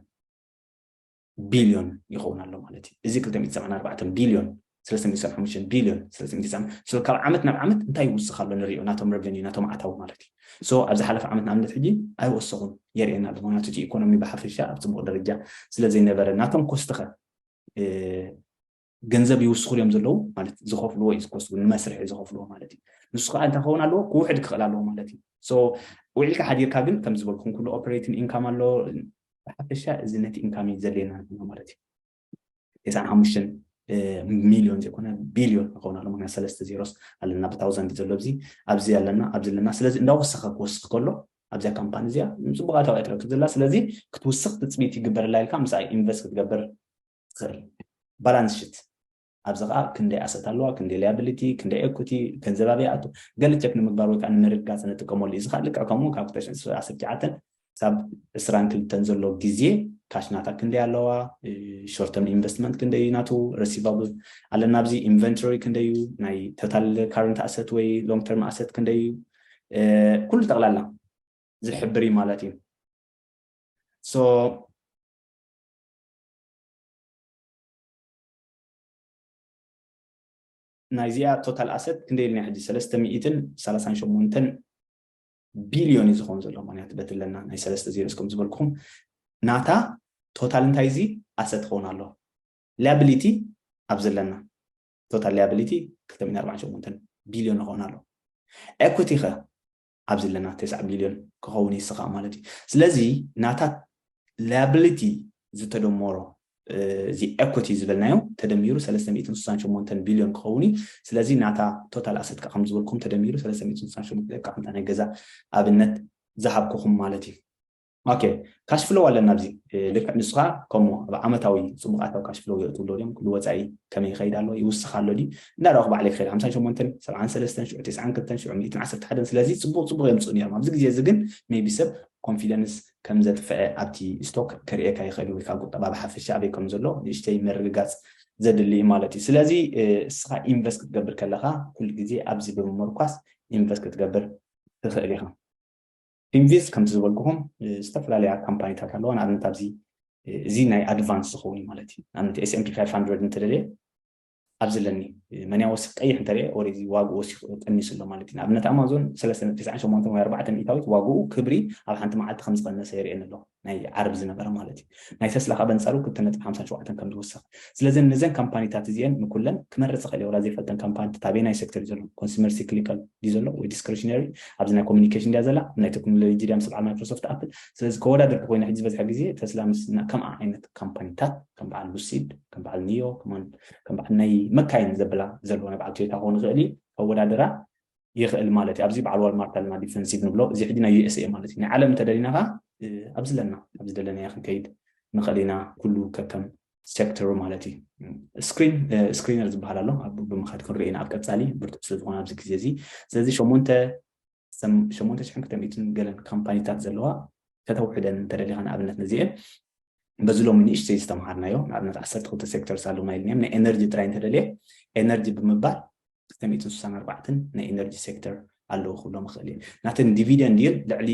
ቢልዮን ይኸውን ኣሎ ማለት እዩ። እዚ ክልተ ሚእትን ሰብዓን ኣርባዕተን ቢልዮን፣ ሰለስተ ሚእትን ሰብዓን ሓሙሽተን ቢልዮን፣ ሰለስተ ሚእትን ሰብዓን፣ so ካብ ዓመት ናብ ዓመት እንታይ ይውስኽ ኣሎ ንሪኦ፣ ናቶም ረቨኒዩ ናቶም ኣታዊ ማለት እዩ። So ኣብ ዝሓለፈ ዓመት ንኣብነት ሕጂ ኣይወሰኹን የርእየና ኣሎ፣ ምክንያቱ እቲ ኢኮኖሚ ብሓፈሻ ኣብ ፅቡቕ ደረጃ ስለ ዘይነበረ። ናቶም ኮስትኸ ገንዘብ ይውስኹ እዮም ዘለዉ ማለት ዝኸፍልዎ እዩ፣ ዝኮስቡ ንመስርሒ ዝኸፍልዎ ማለት እዩ። ንሱ ከዓ እንታይ ክኸውን ኣለዎ? ክውሕድ ክኽእል ኣለዎ ማለት እዩ። So ውዒልካ ሓዲርካ ግን ከም ዝበልኩም ኩሉ ኦፐሬቲንግ ኢንካም ኣሎ። ብሓፈሻ እዚ ነቲ ኢንካም እዩ ዘድልየና ማለት እዩ። ተስዓን ሓሙሽተን ሚልዮን ዘይኮነ ቢልዮን ክኸውን ኣሎ፣ ምክንያቱ ሰለስተ ዜሮስ ኣለና፣ ብታውዘንድ ዘሎ ኣብዚ ኣብዚ ኣለና ኣብዚ ኣለና። ስለዚ እንዳወሰኸ ክወስኽ ከሎ ኣብዚኣ ካምፓኒ እዚኣ ፅቡቅ ኣታዊ እያ ትረክብ ዘላ። ስለዚ ክትውስኽ ትፅቢት ይግበረላ ኢልካ ምስኣ ኢንቨስት ክትገብር ትኽእል። ባላንስ ሽት ኣብዚ ከዓ ክንደይ ኣሰት ኣለዋ፣ ክንደይ ሊያብሊቲ፣ ክንደይ ኤኩቲ፣ ገንዘብ ኣበይ ኣቱ፣ ገለ ቸክ ንምግባር ወይ ከዓ ንምርግጋፅ ንጥቀመሉ እዩ። እዚ ከዓ ልክዕ ከምኡ ካብ ክልተ ሽሕን ዓሰርተ ትሽዓተን ክሳብ ዕስራን ክልተን ዘሎ ግዜ ካሽ ናታ ክንደይ ኣለዋ፣ ሾርት ተርም ኢንቨስትመንት ክንደይ እዩ ናቱ፣ ረሲቫብል ኣለና ኣብዚ፣ ኢንቨንቶሪ ክንደይ እዩ፣ ናይ ቶታል ካረንት ኣሰት ወይ ሎንግ ተርም ኣሰት ክንደይ እዩ፣ ኩሉ ጠቕላላ ዝሕብር እዩ ማለት እዩ። So ናይዚኣ ቶታል ኣሰት ክንደይ ኢልና ሕጂ ሰለስተ ሚእትን ሰላሳን ሸሞንተን ቢልዮን እዩ ዝኸውን ዘሎ፣ ምክንያቱ በቲ ኣለና ናይ ሰለስተ ዜሮስ ከም ዝበልኩኹም ናታ ቶታል እንታይ እዚ ኣሰት ክኸውን ኣሎ። ሊያብሊቲ ኣብዚ ኣለና ቶታል ሊያብሊቲ ክልተ ሚእትን ኣርባዓን ሸሞንተን ቢልዮን ክኸውን ኣሎ። ኤኩቲ ከ ኣብዚ ኣለና ተስዓ ቢልዮን ክኸውን ይስኻእ ማለት እዩ። ስለዚ ናታ ሊያብሊቲ ዝተደመሮ እዚ equity ዝበልናዮ ተደሚሩ ሰለስተ ሚእትን ስሳን ሸሞንተን ቢልዮን ክኸውን እዩ። ስለዚ ናታ total asset ከዓ ከም ዝበልኩም ተደሚሩ ሰለስተ ሚእትን ስሳን ሸሞንተ ልክዕ ከምታ ናይ ገዛ ኣብነት ዝሃብኩኹም ማለት እዩ። ኦኬ፣ ካሽ ፍሎው ኣለና ኣብዚ። ልክዕ ንሱ ከዓ ከምኡ ኣብ ዓመታዊ ፅቡቕ ኣታዊ ካሽ ፍሎው የእትውሎ ድዮም፣ ኩሉ ወፃኢ ከመይ ይኸይድ ኣሎ፣ ይውስኽ ኣሎ ድዩ እንዳረኹ ባዕለይ ክኸይድ ሓምሳን ሸሞንተን ሰብዓን ሰለስተን ሽዑ ተስዓን ክልተን ሽዑ ሚእትን ዓሰርተ ሓደን። ስለዚ ፅቡቕ ፅቡቕ የምፅኡ ነይሮም። ኣብዚ ግዜ እዚ ግን ሜቢ ሰብ ኮንፊደንስ ከም ዘጥፍዐ ኣብቲ ስቶክ ከርእየካ ይኽእል እዩ፣ ወይ ከዓ ቁጠባ ብሓፈሻ ኣበይ ከም ዘሎ ንእሽተይ ምርግጋፅ ዘድሊ እዩ ማለት እዩ። ስለዚ እስኻ ኢንቨስት ክትገብር ከለኻ ኩሉ ግዜ ኣብዚ ብምምርኳስ ኢንቨስት ክትገብር ትኽእል ኢኻ። ኢንቨስት ከምቲ ዝበልኩኹም ዝተፈላለያ ካምፓኒታት ኣለዋ። ንኣብነት ኣብዚ እዚ ናይ ኣድቫንስ ዝኸውን ማለት እዩ። ንኣብነት S and P five hundred እንተደልየ ኣብዚ ኣለኒ መንያ ወስክ ቀይሕ እንተደየ ኦሬዲ ዋግኡ ወሲኹ ቀኒሱ ኣሎ ማለት እዩ። ንኣብነት ኣማዞን ሰለስተ ነጥቢ ትስዓን ሸሞንተን ወይ ኣርባዕተ ሚእታዊት ዋግኡ ክብሪ ኣብ ሓንቲ መዓልቲ ከም ዝቐነሰ የርእየኒ ኣሎ፣ ናይ ዓርቢ ዝነበረ ማለት እዩ። ናይ ተስላ ካብ ኣንጻሩ ክልተ ነጥቢ ሓምሳን ሸውዓተን ከም ዝወሰኽ። ስለዚ ነዘን ካምፓኒታት እዚአን ንኩለን ክመርጽ እኽእል እየ፣ ወላ ዘይፈልጠን ካምፓኒታት ኣበየናይ ሴክተር እዩ ዘሎ፣ ኮንሱመር ሲክሊካል ድዩ ዘሎ ወይ ዲስክሪሽነሪ፣ ኣብዚ ናይ ኮሚኒኬሽን ድያ ዘላ፣ ናይ ቴክኖሎጂ ድያ ምስ በዓል ማይክሮሶፍት ኣፕል። ስለዚ ከወዳድር ኮይኑ ሕጂ ዝበዝሐ ግዜ ተስላ ምስ ከምኣ ዓይነት ካምፓኒታት ከም በዓል ሉሲድ፣ ከም በዓል ኒዮ፣ ከም በዓል ናይ መካይን ዘብላ ዘለዎ ናይ በዓል ቶዮታ ክኸውን ይኽእል እዩ፣ ከወዳድራ ይኽእል ማለት እዩ። ኣብዚ በዓል ዋልማርት ኣለና ዲፈንሲቭ ንብሎ፣ እዚ ሕጂ ናይ USA ማለት እዩ። ናይ ዓለም እንተደሊና ከዓ ኣብዚ ኣለና፣ ኣብዚ ደለናዮ ክንከይድ ንኽእል ኢና። ኩሉ ከከም ሴክተሩ ማለት እዩ። ስክሪን ስክሪነር ዝበሃል ኣሎ፣ ኣብ ብምኻድ ክንርኢ ኢና ኣብ ቀጻሊ ብርቱዕ ስለ ዝኾነ ኣብዚ ግዜ እዚ። ስለዚ ሸሞንተ ሸሞንተ ሽሕን ክልተ ሚእትን ገለን ካምፓኒታት ዘለዋ ከተውሕደን እንተደሊኻ ንኣብነት ነዚአን በዚ ሎሚ ንእሽተይ ዝተምሃርናዮ ንኣብነት ዓሰርተ ክልተ ሴክተርስ ኣለውና ኢልናዮም። ናይ ኤነርጂ ጥራይ እንተደልየ ኤነርጂ ብምባል ክልተ ሚእትን ስሳን ኣርባዕተን ናይ ኤነርጂ ሴክተር ኣለዉ ክብሎም ይኽእል እየ። ናተን ዲቪደንድ ይል ልዕሊ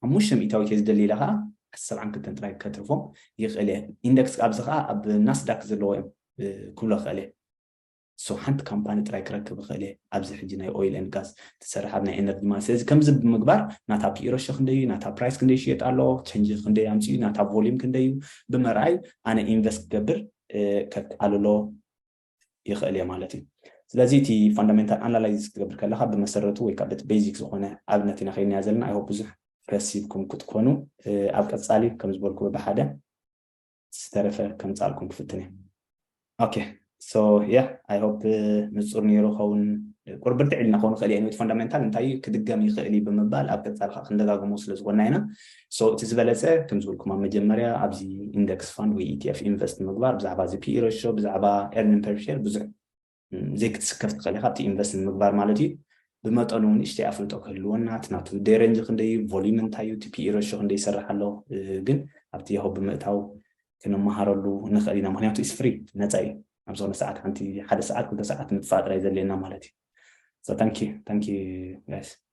ሓሙሽተ ሚእታዊት እየ ዝደሊ ኢለ ከዓ ሰብዓን ክልተን ጥራይ ከትርፎም ይኽእል እየ። ኢንደክስ ኣብዚ ከዓ ኣብ ናስዳክ ዘለዎ እዮም ክብሎ ይኽእል እየ። ሶ ሓንቲ ካምፓኒ ጥራይ ክረክብ ይኽእል እየ ኣብዚ ሕጂ ናይ ኦይል ኤንድ ጋዝ ትሰርሕ ኣብ ናይ ኤነርጂ ማለት። ስለዚ ከምዚ ብምግባር ናታ ፒኢ ሬሾ ክንደይ እዩ፣ ናታ ፕራይስ ክንደይ ይሽየጥ ኣሎ፣ ቸንጅ ክንደይ ኣምፅኡ፣ ናታ ቮሊዩም ክንደይ እዩ ብምርኣይ ኣነ ኢንቨስት ክገብር ከቃልሎ ይኽእል እየ ማለት እዩ። ስለዚ እቲ ፋንዳሜንታል ኣናላይዝ ክትገብር ከለካ ብመሰረቱ ወይ ከዓ በቲ ቤዚክ ዝኾነ ኣብነት ኢና ከይድናዮ ዘለና። ኣይሆፕ ብዙሕ ረሲብኩም ክትኮኑ ኣብ ቀፃሊ ከም ዝበልኩ ብሓደ ዝተረፈ ከምፃልኩም ክፍትን እየ። ኦኬ ሶ ያ ኣይ ሆፕ ንፁር ነይሩ ኸውን። ቁርብርቲ ዒልና ኸውን ይኽእል እየ። ፋንዳሜንታል እንታይ እዩ ክድገም ይኽእል እዩ ብምባል ኣብ ቀፃሊ ከዓ ክንደጋግሞ ስለ ዝኾንና ኢና። ሶ እቲ ዝበለፀ ከም ዝበልኩም ኣብ መጀመርያ ኣብዚ ኢንደክስ ፋንድ ወይ ኢቲኤፍ ኢንቨስት ምግባር ብዛዕባ እዚ ፒኢ ሬሾ ብዛዕባ ኤርኒንግ ፐር ሼር ብዙሕ ዘይክትስከፍ ትኽእል ኢኻ ኣብቲ ኢንቨስት ንምግባር ማለት እዩ። ብመጠኑ ንእሽተይ ኣፍልጦ ክህልወና እቲ ናቱ ዴይ ሬንጅ ክንደይ እዩ፣ ቮሊዩም እንታይ እዩ፣ እቲ ፒኢ ሬሾ ክንደይ ይሰርሕ ኣሎ ግን ኣብቲ ያሆ ብምእታው ክንመሃረሉ ንኽእል ኢና። ምክንያቱ ኢስ ፍሪ ነፃ እዩ። ኣብ ዝኾነ ሰዓት ሓንቲ ሓደ ሰዓት ክልተ ሰዓት ምጥፋእ ጥራይ ዘድልየና ማለት እዩ። So thank you, thank you guys.